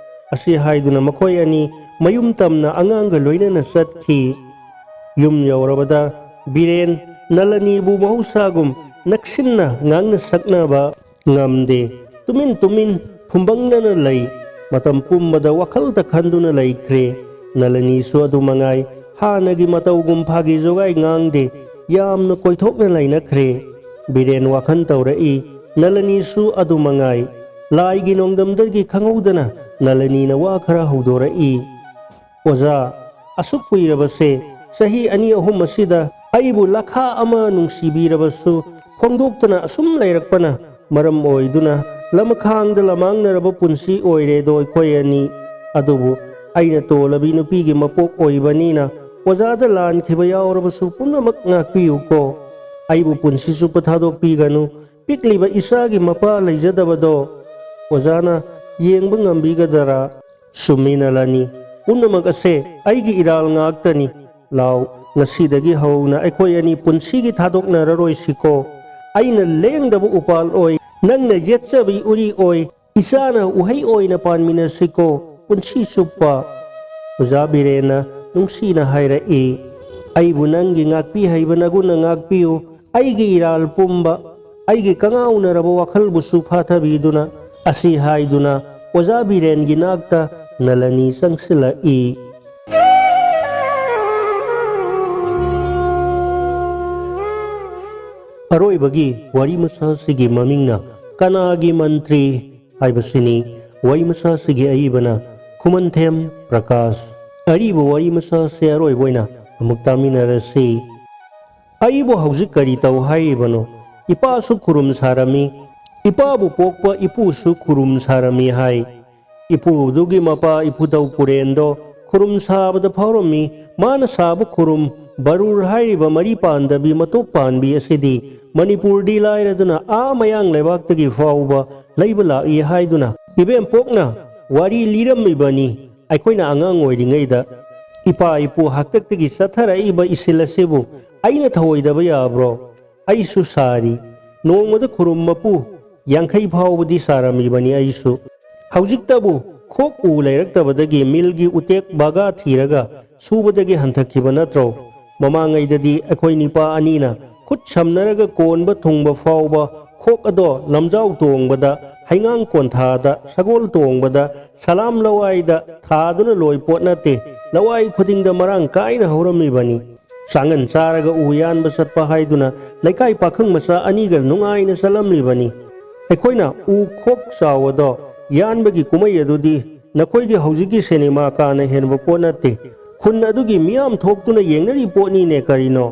ꯑꯁꯤ ꯍꯥꯏꯗꯨꯅ ꯃꯈꯣꯏ ꯑꯅꯤ ꯃꯌꯨꯝ ꯇꯝꯅ ꯑꯉꯥꯡꯒ ꯂꯣꯏꯅꯅ ꯆꯠꯈꯤ꯫ ꯌꯨꯝ ꯌꯧꯔꯕꯗ ꯕꯤꯔꯦꯟ ꯅꯂꯅꯤꯕꯨ ꯃꯍꯧꯁꯥꯒꯨꯝ ꯅꯛꯁꯤꯟꯅ ꯉꯥꯡꯅ ꯁꯛꯅꯕ ꯉꯝꯗꯦ꯫ ꯇꯨꯃꯤꯟ ꯇꯨꯃꯤꯟ ꯐꯨꯝꯕꯪꯅꯅ ꯂꯩ꯫ ꯃꯇꯝ ꯄꯨꯝꯕꯗ ꯋꯥꯈꯜꯇ ꯈꯟꯗꯨꯅ ꯂꯩꯈ꯭ꯔꯦ꯫ ꯅꯂꯅꯤꯁꯨ ꯑꯗꯨ ꯃꯉꯥꯏ꯫ ꯍꯥꯟꯅꯒꯤ ꯃꯇꯧꯒꯨꯝ ꯐꯥꯒꯤ ꯖꯣꯒꯥꯏ ꯉꯥꯡꯗꯦ꯫ ꯌꯥꯝꯅ ꯀꯣꯏꯊꯣꯛꯅ ꯂꯩꯅꯈ꯭ꯔꯦ꯫ ꯕꯤꯔꯦꯟ ꯋꯥꯈꯜ ꯇꯧꯔꯛꯏ꯫ ꯅꯂꯅꯤꯁꯨ ꯑꯗꯨ ꯃꯉꯥꯏ꯫ ꯂꯥꯏꯒꯤ ꯅꯣꯡꯗꯝꯗꯒꯤ ꯈꯪꯍꯧꯗꯅ ꯅꯂꯅꯤꯅ ꯋꯥ ꯈꯔ ꯍꯧꯗꯣꯔꯛꯏ꯫ "ꯑꯣꯖꯥ, ꯑꯁꯨꯛ ꯀꯨꯏꯔꯕꯁꯦ, ꯆꯍꯤ ꯑꯅꯤ ꯑꯍꯨꯝ ꯑꯁꯤꯗ ꯑꯩꯕꯨ ꯂꯈꯥ ꯑꯃ ꯅꯨꯡꯁꯤꯕꯤꯔꯕꯁꯨ ꯐꯣꯡꯗꯣꯛꯇꯅ ꯑꯁꯨꯝ ꯂꯩꯔꯛꯄꯅ ꯃꯔꯝ ꯑꯣꯏꯗꯨꯅ ꯂꯃꯈꯥꯡꯗ ꯂꯃꯥꯡꯅꯔꯕ ꯄꯨꯟꯁꯤ ꯑꯣꯏꯔꯦꯗꯣ ꯑꯩꯈꯣꯏ ꯑꯅꯤ꯫ ꯑꯗꯨꯕꯨ ꯑꯩꯅ ꯇꯣꯜꯂꯕꯤ ꯅꯨꯄꯤꯒꯤ ꯃꯄꯣꯛ ꯑꯣꯏꯕꯅꯤꯅ ꯑꯣꯖꯥꯗ ꯂꯥꯟꯈꯤꯕ ꯌꯥꯎꯔꯕꯁꯨ ꯄꯨꯝꯅꯃꯛ ꯉꯥꯛꯄꯤꯌꯨꯀꯣ꯫ ꯑꯩꯕꯨ ꯄꯨꯟꯁꯤ ꯆꯨꯞꯄ ꯊꯥꯗꯣꯛꯄꯤꯒꯅꯨ꯫ ꯄꯤꯛꯂꯤꯕ ꯏꯆꯥꯒꯤ ꯃꯄꯥ ꯂꯩꯖꯗꯕꯗꯣ ꯑꯣꯖꯥꯅ ꯌꯦꯡꯕ ꯉꯝꯕꯤꯒꯗꯔꯥ?" "ꯆꯨꯝꯃꯤ ꯅꯂꯅꯤ, ꯄꯨꯝꯅꯃꯛ ꯑꯁꯦ ꯑꯩꯒꯤ ꯏꯔꯥꯜ ꯉꯥꯛꯇꯅꯤ꯫ ꯂꯥꯎ, ꯉꯁꯤꯗꯒꯤ ꯍꯧꯅ ꯑꯩꯈꯣꯏ ꯑꯅꯤ ꯄꯨꯟꯁꯤꯒꯤ ꯊꯥꯗꯣꯛꯅꯔꯔꯣꯏꯁꯤꯀꯣ꯫ ꯑꯩꯅ ꯂꯦꯡꯗꯕ ꯎꯄꯥꯜ ꯑꯣꯏ, ꯅꯪꯅ ꯌꯦꯠꯆꯕꯤ ꯎꯔꯤ ꯑꯣꯏ, ꯏꯆꯥꯅ ꯎꯍꯩ ꯑꯣꯏꯅ ꯄꯥꯟꯃꯤꯟꯅꯁꯤꯀꯣ ꯄꯨꯟꯁꯤ ꯆꯨꯞꯄ꯫" ꯑꯣꯖꯥ ꯕꯤꯔꯦꯟꯅ ꯅꯨꯡꯁꯤꯅ ꯍꯥꯏꯔꯛꯏ, "ꯑꯩꯕꯨ ꯅꯪꯒꯤ ꯉꯥꯛꯄꯤ ꯍꯩꯕ ꯅꯒꯨꯟꯅ ꯉꯥꯛꯄꯤꯌꯨ, ꯑꯩꯒꯤ ꯏꯔꯥꯜ ꯄꯨꯝꯕ, ꯑꯩꯒꯤ ꯀꯉꯥꯎꯅꯔꯕ ꯋꯥꯈꯜꯕꯨꯁꯨ ꯐꯥꯊꯕꯤꯗꯨꯅ꯫" ꯑꯁꯤ ꯍꯥꯏꯗꯨꯅ ꯑꯣꯖꯥ ꯕꯤꯔꯦꯟꯒꯤ ꯅꯥꯛꯇ ꯅꯂꯅꯤ ꯆꯪꯁꯤꯜꯂꯛꯏ꯫ ꯑꯔꯣꯏꯕꯒꯤ ꯋꯥꯔꯤ ꯃꯆꯥꯁꯤꯒꯤ ꯃꯃꯤꯡꯅ ꯀꯅꯥꯒꯤ ꯃꯟꯇ꯭ꯔꯤ ꯍꯥꯏꯕꯁꯤꯅꯤ꯫ ꯋꯥꯔꯤ ꯃꯆꯥꯁꯤꯒꯤ ꯑꯏꯕꯅ ꯈꯨꯃꯟꯊꯦꯝ ꯄ꯭ꯔꯀꯥꯁ꯫ ꯑꯔꯤꯕ ꯋꯥꯔꯤ ꯃꯆꯥꯁꯦ ꯑꯔꯣꯏꯕ ꯑꯣꯏꯅ ꯑꯃꯨꯛ ꯇꯥꯃꯤꯟꯅꯔꯁꯤ꯫ "ꯑꯩꯕꯨ ꯍꯧꯖꯤꯛ ꯀꯔꯤ ꯇꯧ ꯍꯥꯏꯔꯤꯕꯅꯣ? ꯏꯄꯥꯁꯨ ꯈꯨꯔꯨꯝ ꯁꯥꯔꯝꯃꯤ, ꯏꯄꯥꯕꯨ ꯄꯣꯛꯄ ꯏꯄꯨꯁꯨ ꯈꯨꯔꯨꯝ ꯁꯥꯔꯝꯃꯤ ꯍꯥꯏ꯫ ꯏꯄꯨꯗꯨꯒꯤ ꯃꯄꯥ ꯏꯄꯨꯗꯧ ꯄꯨꯔꯦꯟꯗꯣ ꯈꯨꯔꯨꯝ ꯁꯥꯕꯗ ꯐꯥꯎꯔꯝꯃꯤ꯫ ꯃꯥꯅ ꯁꯥꯕ ꯈꯨꯔꯨꯝ ꯕꯔꯨꯔ ꯍꯥꯏꯔꯤꯕ ꯃꯔꯤ ꯄꯥꯟꯗꯕꯤ ꯃꯇꯣꯛ ꯄꯥꯟꯕꯤ ꯑꯁꯤꯗꯤ ꯃꯅꯤꯄꯨꯔꯗꯤ ꯂꯥꯏꯔꯗꯨꯅ ꯑꯥ ꯃꯌꯥꯡ ꯂꯩꯕꯥꯛꯇꯒꯤ ꯐꯥꯎꯕ ꯂꯩꯕ ꯂꯥꯛꯏ ꯍꯥꯏꯗꯨꯅ ꯏꯕꯦꯝꯄꯣꯛꯅ ꯋꯥꯔꯤ ꯂꯤꯔꯝꯃꯤꯕꯅꯤ꯫ ꯑꯩꯈꯣꯏꯅ ꯑꯉꯥꯡ ꯑꯣꯏꯔꯤꯉꯩꯗ ꯏꯄꯥ ꯏꯄꯨ ꯍꯥꯛꯇꯛꯇꯒꯤ ꯆꯠꯊꯔꯛꯏꯕ ꯏꯁꯤꯜ ꯑꯁꯤꯕꯨ ꯑꯩꯅ ꯊꯧꯑꯣꯏꯗꯕ ꯌꯥꯕ꯭ꯔꯣ? ꯑꯩꯁꯨ ꯁꯥꯔꯤ꯫ ꯅꯣꯡꯃꯗ ꯈꯨꯔꯨꯝ ꯃꯄꯨ ꯌꯥꯡꯈꯩ ꯐꯥꯎꯕꯗꯤ ꯁꯥꯔꯝꯃꯤꯕꯅꯤ ꯑꯩꯁꯨ꯫ ꯍꯧꯖꯤꯛꯇꯕꯨ ꯈꯣꯛ ꯎ ꯂꯩꯔꯛꯇꯕꯗꯒꯤ ꯃꯤꯜꯒꯤ ꯎꯇꯦꯛ ꯕꯥꯒꯥ ꯊꯤꯔꯒ ꯁꯨꯕꯗꯒꯤ ꯍꯟꯊꯈꯤꯕ ꯅꯠꯇ꯭ꯔꯣ? ꯃꯃꯥꯡꯉꯩꯗꯗꯤ ꯑꯩꯈꯣꯏ ꯅꯤꯄꯥ ꯑꯅꯤꯅ ꯈꯨꯠ ꯁꯝꯅꯔꯒ ꯀꯣꯟꯕ ꯊꯨꯡꯕ ꯐꯥꯎꯕ ꯈꯣꯛ ꯑꯗꯣ ꯂꯝꯖꯥꯎ ꯇꯣꯡꯕꯗ, ꯍꯩꯉꯥꯡ ꯀꯣꯟꯊꯥꯗ, ꯁꯒꯣꯜ ꯇꯣꯡꯕꯗ, ꯁꯂꯥꯝ ꯂꯋꯥꯏꯗ ꯊꯥꯗꯨꯅ ꯂꯣꯏ ꯄꯣꯠ ꯅꯠꯇꯦ꯫ ꯂꯋꯥꯏ ꯈꯨꯗꯤꯡꯗ ꯃꯔꯥꯡ ꯀꯥꯏꯅ ꯍꯧꯔꯝꯃꯤꯕꯅꯤ꯫ ꯆꯥꯡꯉꯟ ꯆꯥꯔꯒ ꯎ ꯌꯥꯟꯕ ꯆꯠꯄ ꯍꯥꯏꯗꯨꯅ ꯂꯩꯀꯥꯏ ꯄꯥꯈꯪ ꯃꯆꯥ ꯑꯅꯤꯒ ꯅꯨꯡꯉꯥꯏꯅ ꯆꯠꯂꯝꯂꯤꯕꯅꯤ꯫ ꯑꯩꯈꯣꯏꯅ ꯎ ꯈꯣꯛ ꯆꯥꯎ ꯑꯗꯣ ꯌꯥꯟꯕꯒꯤ ꯀꯨꯝꯍꯩ ꯑꯗꯨꯗꯤ ꯅꯈꯣꯏꯒꯤ ꯍꯧꯖꯤꯛꯀꯤ ꯁꯤꯅꯦꯃꯥ ꯀꯥꯅ ꯍꯦꯟꯕ ꯄꯣꯠ ꯅꯠꯇꯦ꯫ ꯈꯨꯟ ꯑꯗꯨꯒꯤ ꯃꯤꯌꯥꯝ ꯊꯣꯛꯇꯨꯅ ꯌꯦꯡꯅꯔꯤ ꯄꯣꯠꯅꯤꯅꯦ ꯀꯔꯤꯅꯣ?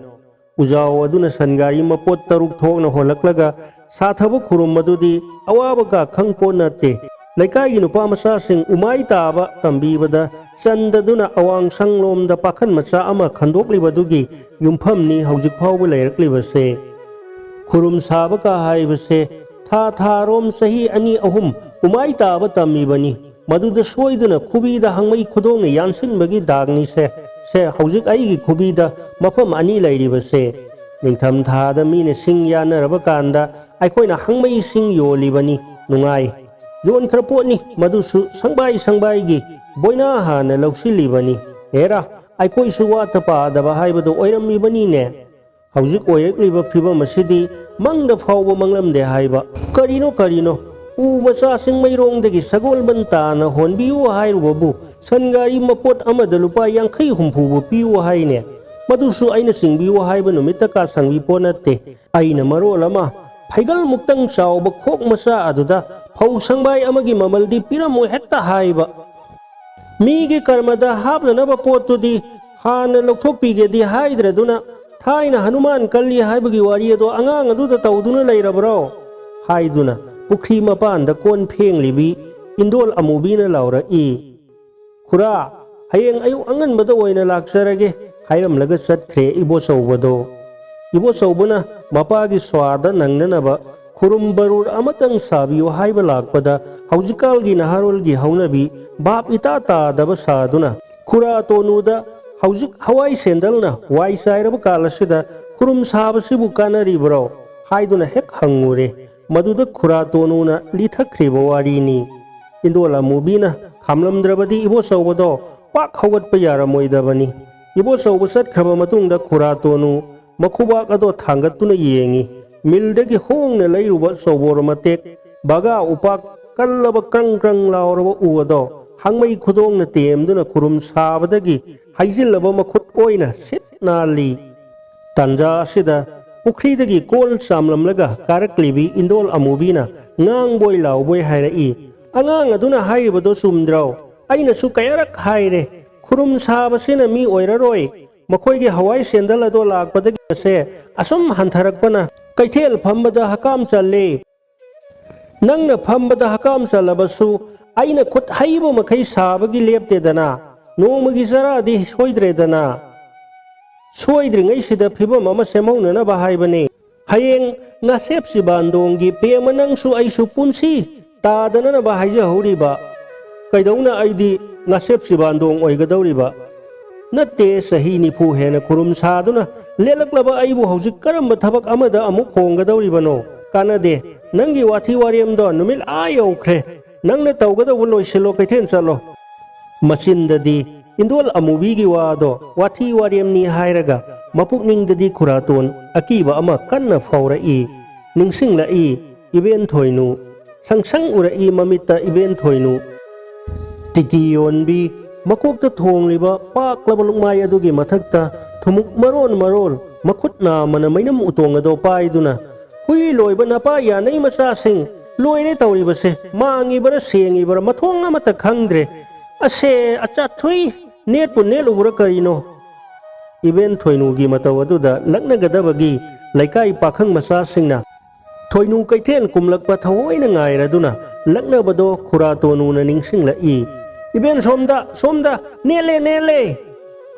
ꯎꯖꯥꯎ ꯑꯗꯨꯅ ꯁꯟꯒꯥꯔꯤ ꯃꯄꯣꯠ ꯇꯔꯨꯛ ꯊꯣꯛꯅ ꯍꯣꯜꯂꯛꯂꯒ ꯁꯥꯊꯕ ꯈꯨꯔꯨꯝ ꯑꯗꯨꯗꯤ ꯑꯋꯥꯕ ꯀꯥ ꯈꯪ ꯄꯣꯠ ꯅꯠꯇꯦ꯫ ꯂꯩꯀꯥꯏꯒꯤ ꯅꯨꯄꯥ ꯃꯆꯥꯁꯤꯡ ꯎꯃꯥꯏ ꯇꯥꯕ ꯇꯝꯕꯤꯕꯗ ꯆꯟꯗꯗꯨꯅ ꯑꯋꯥꯡ ꯁꯪꯂꯣꯝꯗ ꯄꯥꯈꯟ ꯃꯆꯥ ꯑꯃ ꯈꯟꯗꯣꯛꯂꯤꯕꯗꯨꯒꯤ ꯌꯨꯝꯐꯝꯅꯤ ꯍꯧꯖꯤꯛ ꯐꯥꯎꯕ ꯂꯩꯔꯛꯂꯤꯕꯁꯦ꯫ ꯈꯨꯔꯨꯝ ꯁꯥꯕ ꯀꯥ ꯍꯥꯏꯕꯁꯦ ꯊꯥ ꯊꯥꯔꯣꯝ ꯆꯍꯤ ꯑꯅꯤ ꯑꯍꯨꯝ ꯎꯃꯥꯏ ꯇꯥꯕ ꯇꯝꯃꯤꯕꯅꯤ꯫ ꯃꯗꯨꯗ ꯁꯣꯏꯗꯨꯅ ꯈꯨꯕꯤꯗ ꯍꯪꯃꯩ ꯈꯨꯗꯣꯡꯅ ꯌꯥꯟꯁꯤꯟꯕꯒꯤ ꯗꯥꯛꯅꯤꯁꯦ꯫ ꯁꯦ, ꯍꯧꯖꯤꯛ ꯑꯩꯒꯤ ꯈꯨꯕꯤꯗ ꯃꯐꯝ ꯑꯅꯤ ꯂꯩꯔꯤꯕꯁꯦ꯫ ꯅꯤꯡꯊꯝ ꯊꯥꯗ ꯃꯤꯅ ꯁꯤꯡ ꯌꯥꯟꯅꯔꯕ ꯀꯥꯟꯗ ꯑꯩꯈꯣꯏꯅ ꯍꯪꯃꯩ ꯁꯤꯡ ꯌꯣꯜꯂꯤꯕꯅꯤ꯫ ꯅꯨꯡꯉꯥꯏ꯫ ꯌꯣꯟꯈ꯭ꯔ ꯄꯣꯠꯅꯤ, ꯃꯗꯨꯁꯨ ꯁꯪꯕꯥꯏ ꯁꯪꯕꯥꯏꯒꯤ ꯕꯣꯏꯅꯥ ꯍꯥꯟꯅ ꯂꯧꯁꯤꯜꯂꯤꯕꯅꯤ꯫ ꯍꯦꯔꯥ, ꯑꯩꯈꯣꯏꯁꯨ ꯋꯥꯠꯇ ꯄꯥꯗꯕ ꯍꯥꯏꯕꯗꯨ ꯑꯣꯏꯔꯝꯃꯤꯕꯅꯤꯅꯦ꯫ ꯍꯧꯖꯤꯛ ꯑꯣꯏꯔꯛꯂꯤꯕ ꯐꯤꯕꯝ ꯑꯁꯤꯗꯤ ꯃꯪꯗ ꯐꯥꯎꯕ ꯃꯪꯂꯝꯗꯦ ꯍꯥꯏꯕ꯫ ꯀꯔꯤꯅꯣ, ꯀꯔꯤꯅꯣ? ꯎ ꯃꯆꯥ ꯆꯤꯡꯃꯩꯔꯣꯡꯗꯒꯤ ꯁꯒꯣꯜꯕꯟ ꯇꯥꯅ ꯍꯣꯟꯕꯤꯌꯨ ꯍꯥꯏꯔꯨꯕꯕꯨ ꯁꯟ ꯒꯥꯔꯤ ꯃꯄꯣꯠ ꯑꯃꯗ ꯂꯨꯄꯥ ꯌꯥꯡꯈꯩ ꯍꯨꯝꯐꯨꯕꯨ ꯄꯤꯌꯨ ꯍꯥꯏꯅꯦ꯫ ꯃꯗꯨꯁꯨ ꯑꯩꯅ ꯆꯤꯡꯕꯤꯌꯨ ꯍꯥꯏꯕ ꯅꯨꯃꯤꯠꯇ ꯀꯥ ꯁꯪꯕꯤ ꯄꯣꯠ ꯅꯠꯇꯦ꯫ ꯑꯩꯅ ꯃꯔꯣꯜ ꯑꯃ ꯐꯩꯒꯜꯃꯨꯛꯇꯪ ꯆꯥꯎꯕ ꯈꯣꯛ ꯃꯆꯥ ꯑꯗꯨꯗ ꯐꯧ ꯁꯪꯕꯥꯏ ꯑꯃꯒꯤ ꯃꯃꯜꯗꯤ ꯄꯤꯔꯝꯃꯣꯏ ꯍꯦꯛꯇ ꯍꯥꯏꯕ꯫ ꯃꯤꯒꯤ ꯀꯔꯃꯗ ꯍꯥꯞꯅꯅꯕ ꯄꯣꯠꯇꯨꯗꯤ ꯍꯥꯟꯅ ꯂꯧꯊꯣꯛꯄꯤꯒꯦꯗꯤ ꯍꯥꯏꯗ꯭ꯔꯗꯨꯅ ꯊꯥꯏꯅ ꯍꯅꯨꯃꯥꯟ ꯀꯜꯂꯤ ꯍꯥꯏꯕꯒꯤ ꯋꯥꯔꯤ ꯑꯗꯣ ꯑꯉꯥꯡ ꯑꯗꯨꯗ ꯇꯧꯗꯨꯅ ꯂꯩꯔꯕ꯭ꯔꯣ? ꯍꯥꯏꯗꯨꯅ ꯄꯨꯈ꯭ꯔꯤ ꯃꯄꯥꯟꯗ ꯀꯣꯟ ꯐꯦꯡꯂꯤꯕꯤ ꯏꯟꯗꯣꯜ ꯑꯃꯨꯕꯤꯅ ꯂꯥꯎꯔꯛꯏ, "ꯈꯨꯔꯥ, ꯍꯌꯦꯡ ꯑꯌꯨꯛ ꯑꯉꯟꯕꯗ ꯑꯣꯏꯅ ꯂꯥꯛꯆꯔꯒꯦ" ꯍꯥꯏꯔꯝꯂꯒ ꯆꯠꯈ꯭ꯔꯦ ꯏꯕꯣꯆꯧꯕꯗꯣ꯫ ꯏꯕꯣꯆꯧꯕꯅ ꯃꯄꯥꯒꯤ ꯁ꯭ꯋꯥꯔꯗ ꯅꯪꯅꯅꯕ ꯈꯨꯔꯨꯝ ꯕꯔꯨꯔ ꯑꯃꯇꯪ ꯁꯥꯕꯤꯌꯨ ꯍꯥꯏꯕ ꯂꯥꯛꯄꯗ, ꯍꯧꯖꯤꯛꯀꯥꯜꯒꯤ ꯅꯍꯥꯔꯣꯜꯒꯤ ꯍꯧꯅꯕꯤ ꯚꯥꯞ ꯏꯇꯥ ꯇꯥꯗꯕ ꯁꯥꯗꯨꯅ ꯈꯨꯔꯥ ꯇꯣꯅꯨꯗ "ꯍꯧꯖꯤꯛ ꯍꯋꯥꯏ ꯁꯦꯟꯗꯜꯅ ꯋꯥꯏ ꯆꯥꯏꯔꯕ ꯀꯥꯜ ꯑꯁꯤꯗ ꯈꯨꯔꯨꯝ ꯁꯥꯕꯁꯤꯕꯨ ꯀꯥꯟꯅꯔꯤꯕ꯭ꯔꯣ?" ꯍꯥꯏꯗꯨꯅ ꯍꯦꯛ ꯍꯪꯉꯨꯔꯦ꯫ ꯃꯗꯨꯗ ꯈꯨꯔꯥ ꯇꯣꯅꯨꯅ ꯂꯤꯊꯈ꯭ꯔꯤꯕ ꯋꯥꯔꯤꯅꯤ꯫ ꯏꯟꯗꯣꯜ ꯑꯃꯨꯕꯤꯅ ꯈꯥꯝꯂꯝꯗ꯭ꯔꯕꯗꯤ ꯏꯕꯣꯆꯧꯕꯗꯣ ꯄꯥꯛ ꯍꯧꯒꯠꯄ ꯌꯥꯔꯝꯃꯣꯏꯗꯕꯅꯤ꯫ ꯏꯕꯣꯆꯧꯕ ꯆꯠꯈ꯭ꯔꯕ ꯃꯇꯨꯡꯗ ꯈꯨꯔꯥ ꯇꯣꯅꯨ ꯃꯈꯨꯕꯥꯛ ꯑꯗꯣ ꯊꯥꯡꯒꯠꯇꯨꯅ ꯌꯦꯡꯉꯤ꯫ ꯃꯤꯜꯗꯒꯤ ꯍꯣꯡꯅ ꯂꯩꯔꯨꯕ ꯆꯧꯕꯣꯔ ꯃꯇꯦꯛ, ꯕꯒꯥ ꯎꯄꯥꯛ, ꯀꯜꯂꯕ ꯀ꯭ꯔꯪ ꯀ꯭ꯔꯪ ꯂꯥꯎꯔꯕ ꯎ ꯑꯗꯣ ꯍꯥꯡꯃꯩ ꯈꯨꯗꯣꯡꯅ ꯇꯦꯝꯗꯨꯅ ꯈꯨꯔꯨꯝ ꯁꯥꯕꯗꯒꯤ ꯍꯩꯖꯤꯜꯂꯕ ꯃꯈꯨꯠ ꯑꯣꯏꯅ ꯁꯤꯠ ꯅꯥꯜꯂꯤ꯫ ꯇꯥꯟꯖꯥ ꯑꯁꯤꯗ ꯄꯨꯈ꯭ꯔꯤꯗꯒꯤ ꯀꯣꯜ ꯆꯥꯝꯂꯝꯂꯒ ꯀꯥꯔꯛꯂꯤꯕꯤ ꯏꯟꯗꯣꯜ ꯑꯃꯨꯕꯤꯅ ꯉꯥꯡꯕꯣꯏ ꯂꯥꯎꯕꯣꯏ ꯍꯥꯏꯔꯛꯏ, "ꯑꯉꯥꯡ ꯑꯗꯨꯅ ꯍꯥꯏꯔꯤꯕꯗꯣ ꯆꯨꯝꯗ꯭ꯔꯣ? ꯑꯩꯅꯁꯨ ꯀꯌꯥꯔꯛ ꯍꯥꯏꯔꯦ, ꯈꯨꯔꯨꯝ ꯁꯥꯕꯁꯤꯅ ꯃꯤ ꯑꯣꯏꯔꯔꯣꯏ꯫ ꯃꯈꯣꯏꯒꯤ ꯍꯋꯥꯏ ꯁꯦꯟꯗꯜ ꯑꯗꯣ ꯂꯥꯛꯄꯗꯒꯤ ꯃꯁꯦ ꯑꯁꯨꯝ ꯍꯟꯊꯔꯛꯄꯅ ꯀꯩꯊꯦꯜ ꯐꯝꯕꯗ ꯍꯀꯥꯝ ꯆꯜꯂꯦ꯫ ꯅꯪꯅ ꯐꯝꯕꯗ ꯍꯀꯥꯝ ꯆꯜꯂꯕꯁꯨ ꯑꯩꯅ ꯈꯨꯠ ꯍꯩꯕ ꯃꯈꯩ ꯁꯥꯕꯒꯤ ꯂꯦꯞꯇꯦꯗꯅ, ꯅꯣꯡꯃꯒꯤ ꯆꯔꯥꯗꯤ ꯁꯣꯏꯗ꯭ꯔꯦꯗꯅ꯫ ꯁꯣꯏꯗ꯭ꯔꯤꯉꯩꯁꯤꯗ ꯐꯤꯕꯝ ꯑꯃ ꯁꯦꯝꯍꯧꯅꯅꯕ ꯍꯥꯏꯕꯅꯦ꯫ ꯍꯌꯦꯡ ꯉꯥꯁꯦꯞ ꯆꯤꯕꯥꯟꯗꯣꯡꯒꯤ ꯄꯦꯝꯃ ꯅꯪꯁꯨ ꯑꯩꯁꯨ ꯄꯨꯟꯁꯤ ꯇꯥꯗꯅꯅꯕ ꯍꯥꯏꯖꯍꯧꯔꯤꯕ꯫ ꯀꯩꯗꯧꯅ ꯑꯩꯗꯤ ꯉꯥꯁꯦꯞ ꯆꯤꯕꯥꯟꯗꯣꯡ ꯑꯣꯏꯒꯗꯧꯔꯤꯕ? ꯅꯠꯇꯦ, ꯆꯍꯤ ꯅꯤꯐꯨ ꯍꯦꯟꯅ ꯈꯨꯔꯨꯝ ꯁꯥꯗꯨꯅ ꯂꯦꯜꯂꯛꯂꯕ ꯑꯩꯕꯨ ꯍꯧꯖꯤꯛ ꯀꯔꯝꯕ ꯊꯕꯛ ꯑꯃꯗ ꯑꯃꯨꯛ ꯍꯣꯡꯒꯗꯧꯔꯤꯕꯅꯣ? ꯀꯥꯟꯅꯗꯦ, ꯅꯪꯒꯤ ꯋꯥꯊꯤ ꯋꯥꯔꯦꯝꯗꯣ ꯅꯨꯃꯤꯠ ꯑꯥ ꯌꯧꯈ꯭ꯔꯦ꯫ ꯅꯪꯅ ꯇꯧꯒꯗꯧꯕ ꯂꯣꯏꯁꯤꯜꯂꯣ, ꯀꯩꯊꯦꯜ ꯆꯠꯂꯣ꯫ ꯃꯆꯤꯟꯗꯗꯤ ꯏꯟꯗꯣꯜ ꯑꯃꯨꯕꯤꯒꯤ ꯋꯥꯗꯣ ꯋꯥꯊꯤ ꯋꯥꯔꯦꯝꯅꯤ ꯍꯥꯏꯔꯒ, ꯃꯄꯨꯛꯅꯤꯡꯗꯗꯤ ꯈꯨꯔꯥꯇꯣꯟ ꯑꯀꯤꯕ ꯑꯃ ꯀꯟꯅ ꯐꯥꯎꯔꯛꯏ꯫ ꯅꯤꯡꯁꯤꯡꯂꯛꯏ ꯏꯕꯦꯟ ꯊꯣꯏꯅꯨ꯫ ꯁꯪ ꯁꯪ ꯎꯔꯛꯏ ꯃꯃꯤꯠꯇ ꯏꯕꯦꯟ ꯊꯣꯏꯅꯨ꯫ ꯇꯤꯀꯤ ꯌꯣꯟꯕꯤ, ꯃꯀꯣꯛꯇ ꯊꯣꯡꯂꯤꯕ ꯄꯥꯛꯂꯕ ꯂꯨꯛꯃꯥꯏ ꯑꯗꯨꯒꯤ ꯃꯊꯛꯇ ꯊꯨꯝꯃꯨꯛ ꯃꯔꯣꯟ ꯃꯔꯣꯟ, ꯃꯈꯨꯠ ꯅꯥꯝꯃꯅ ꯃꯩꯅꯝ ꯎꯇꯣꯡ ꯑꯗꯣ ꯄꯥꯏꯗꯨꯅ, "ꯍꯨꯏ ꯂꯣꯏꯕ ꯅꯄꯥ ꯌꯥꯅꯩ ꯃꯆꯥꯁꯤꯡ, ꯂꯣꯏꯔꯦ ꯇꯧꯔꯤꯕꯁꯦ, ꯃꯥꯡꯉꯤꯕꯔꯥ ꯁꯦꯡꯉꯤꯕꯔꯥ ꯃꯊꯣꯡ ꯑꯃꯠꯇ ꯈꯪꯗ꯭ꯔꯦ꯫ ꯑꯁꯦ, ꯑꯆꯥꯊꯨꯏ, ꯅꯦꯠꯄꯨ ꯅꯦꯠꯂꯨꯕ꯭ꯔꯥ ꯀꯔꯤꯅꯣ?" ꯏꯕꯦꯟ ꯊꯣꯏꯅꯨꯒꯤ ꯃꯇꯧ ꯑꯗꯨꯗ ꯂꯛꯅꯒꯗꯕꯒꯤ ꯂꯩꯀꯥꯏ ꯄꯥꯈꯪ ꯃꯆꯥꯁꯤꯡꯅ ꯊꯣꯏꯅꯨ ꯀꯩꯊꯦꯜ ꯀꯨꯝꯂꯛꯄ ꯊꯑꯣꯏꯅ ꯉꯥꯏꯔꯗꯨꯅ ꯂꯛꯅꯕꯗꯣ ꯈꯨꯔꯥ ꯇꯣꯅꯨꯅ ꯅꯤꯡꯁꯤꯡꯂꯛꯏ꯫ "ꯏꯕꯦꯟ, ꯁꯣꯝꯗ, ꯁꯣꯝꯗ, ꯅꯦꯠꯂꯦ, ꯅꯦꯠꯂꯦ!"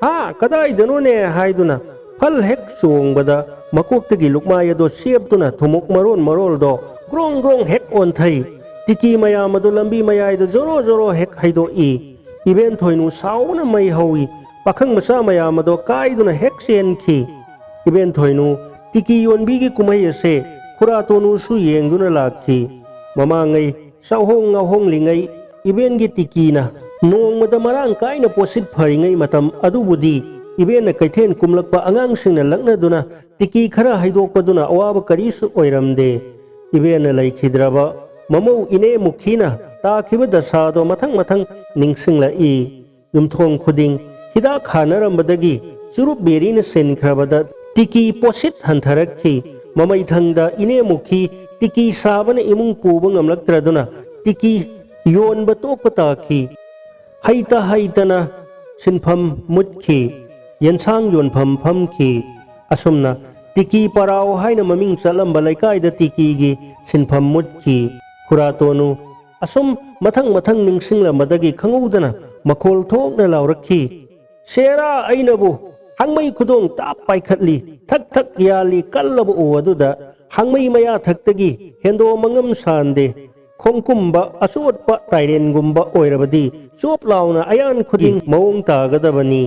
"ꯍꯥ? ꯀꯗꯥꯏꯗꯅꯣꯅꯦ?" ꯍꯥꯏꯗꯨꯅ ꯐꯜ ꯍꯦꯛ ꯆꯣꯡꯕꯗ ꯃꯀꯣꯛꯇꯒꯤ ꯂꯨꯛꯃꯥꯏ ꯑꯗꯣ ꯁꯦꯞꯇꯨꯅ ꯊꯨꯃꯣꯛ ꯃꯔꯣꯟ ꯃꯔꯣꯜꯗꯣ ꯒ꯭ꯔꯣꯡ ꯒ꯭ꯔꯣꯡ ꯍꯦꯛ ꯑꯣꯟꯊꯩ꯫ ꯇꯤꯀꯤ ꯃꯌꯥꯝ ꯑꯗꯨ ꯂꯝꯕꯤ ꯃꯌꯥꯏꯗ ꯖꯣꯔꯣ ꯖꯣꯔꯣ ꯍꯦꯛ ꯍꯩꯗꯣꯛꯏ꯫ ꯏꯕꯦꯟ ꯊꯣꯏꯅꯨ ꯁꯥꯎꯕꯅ ꯃꯩ ꯍꯧꯏ꯫ ꯄꯥꯈꯪ ꯃꯆꯥ ꯃꯌꯥꯝ ꯑꯗꯣ ꯀꯥꯏꯗꯨꯅ ꯍꯦꯛ ꯆꯦꯟꯈꯤ꯫ ꯏꯕꯦꯟ ꯊꯣꯏꯅꯨ ꯇꯤꯀꯤ ꯌꯣꯟꯕꯤꯒꯤ ꯀꯨꯝꯍꯩ ꯑꯁꯦ ꯈꯨꯔꯥ ꯇꯣꯅꯨꯁꯨ ꯌꯦꯡꯗꯨꯅ ꯂꯥꯛꯈꯤ꯫ ꯃꯃꯥꯡꯉꯩ ꯆꯥꯛꯍꯣꯡ ꯉꯥꯍꯣꯡꯂꯤꯉꯩ ꯏꯕꯦꯟꯒꯤ ꯇꯤꯀꯤꯅ ꯅꯣꯡꯃꯗ ꯃꯔꯥꯡ ꯀꯥꯏꯅ ꯄꯣꯠꯁꯤꯠ ꯐꯔꯤꯉꯩ ꯃꯇꯝ ꯑꯗꯨꯕꯨꯗꯤ ꯏꯕꯦꯟꯅ ꯀꯩꯊꯦꯜ ꯀꯨꯝꯂꯛꯄ ꯑꯉꯥꯡꯁꯤꯡꯅ ꯂꯛꯅꯗꯨꯅ ꯇꯤꯀꯤ ꯈꯔ ꯍꯩꯗꯣꯛꯄꯗꯨꯅ ꯑꯋꯥꯕ ꯀꯔꯤꯁꯨ ꯑꯣꯏꯔꯝꯗꯦ꯫ ꯏꯕꯦꯟꯅ ꯂꯩꯈꯤꯗ꯭ꯔꯕ ꯃꯃꯧ ꯏꯅꯦ ꯃꯨꯈꯤꯅ ꯇꯥꯈꯤꯕ ꯗꯁꯥꯗꯣ ꯃꯊꯪ ꯃꯊꯪ ꯅꯤꯡꯁꯤꯡꯂꯛꯏ꯫ ꯌꯨꯝꯊꯣꯡ ꯈꯨꯗꯤꯡ ꯍꯤꯗꯥꯛ ꯍꯥꯟꯅꯔꯝꯕꯗꯒꯤ ꯆꯨꯔꯨꯞ ꯕꯦꯔꯤꯅ ꯁꯤꯟꯈ꯭ꯔꯕꯗ ꯇꯤꯀꯤ ꯄꯣꯠꯁꯤꯠ ꯍꯟꯊꯔꯛꯈꯤ꯫ ꯃꯃꯩꯊꯪꯗ ꯏꯅꯦ ꯃꯨꯈꯤ ꯇꯤꯀꯤ ꯁꯥꯕꯅ ꯏꯃꯨꯡ ꯄꯨꯕ ꯉꯝꯂꯛꯇ꯭ꯔꯗꯨꯅ ꯇꯤꯀꯤ ꯌꯣꯟꯕ ꯇꯣꯛꯄ ꯇꯥꯈꯤ꯫ ꯍꯩꯇ ꯍꯩꯇꯅ ꯁꯤꯟꯐꯝ ꯃꯨꯠꯈꯤ꯫ ꯌꯦꯟꯁꯥꯡ ꯌꯣꯟꯐꯝ ꯐꯝꯈꯤ꯫ ꯑꯁꯨꯝꯅ ꯇꯤꯀꯤ ꯄꯔꯥꯎ ꯍꯥꯏꯅ ꯃꯃꯤꯡ ꯆꯠꯂꯝꯕ ꯂꯩꯀꯥꯏꯗ ꯇꯤꯀꯤꯒꯤ ꯁꯤꯟꯐꯝ ꯃꯨꯠꯈꯤ꯫ ꯈꯨꯔꯥ ꯇꯣꯅꯨ ꯑꯁꯨꯝ ꯃꯊꯪ ꯃꯊꯪ ꯅꯤꯡꯁꯤꯡꯂꯝꯕꯗꯒꯤ ꯈꯪꯍꯧꯗꯅ ꯃꯈꯣꯜ ꯊꯣꯛꯅ ꯂꯥꯎꯔꯛꯈꯤ꯫ "ꯁꯦꯔꯥ, ꯑꯩꯅꯕꯨ ꯍꯥꯡꯃꯩ ꯈꯨꯗꯣꯡ ꯇꯥꯞ ꯄꯥꯏꯈꯠꯂꯤ, ꯊꯛ ꯊꯛ ꯌꯥꯜꯂꯤ ꯀꯜꯂꯕ ꯎ ꯑꯗꯨꯗ ꯍꯥꯡꯃꯩ ꯃꯌꯥ ꯊꯛꯇꯒꯤ ꯍꯦꯟꯗꯣꯛ ꯃꯉꯝ ꯁꯥꯟꯗꯦ꯫ ꯈꯣꯡꯀꯨꯝꯕ ꯑꯆꯣꯠꯄ ꯇꯥꯏꯔꯦꯟꯒꯨꯝꯕ ꯑꯣꯏꯔꯕꯗꯤ ꯆꯣꯞ ꯂꯥꯎꯅ ꯑꯌꯥꯟ ꯈꯨꯗꯤꯡ ꯃꯑꯣꯡ ꯇꯥꯒꯗꯕꯅꯤ꯫"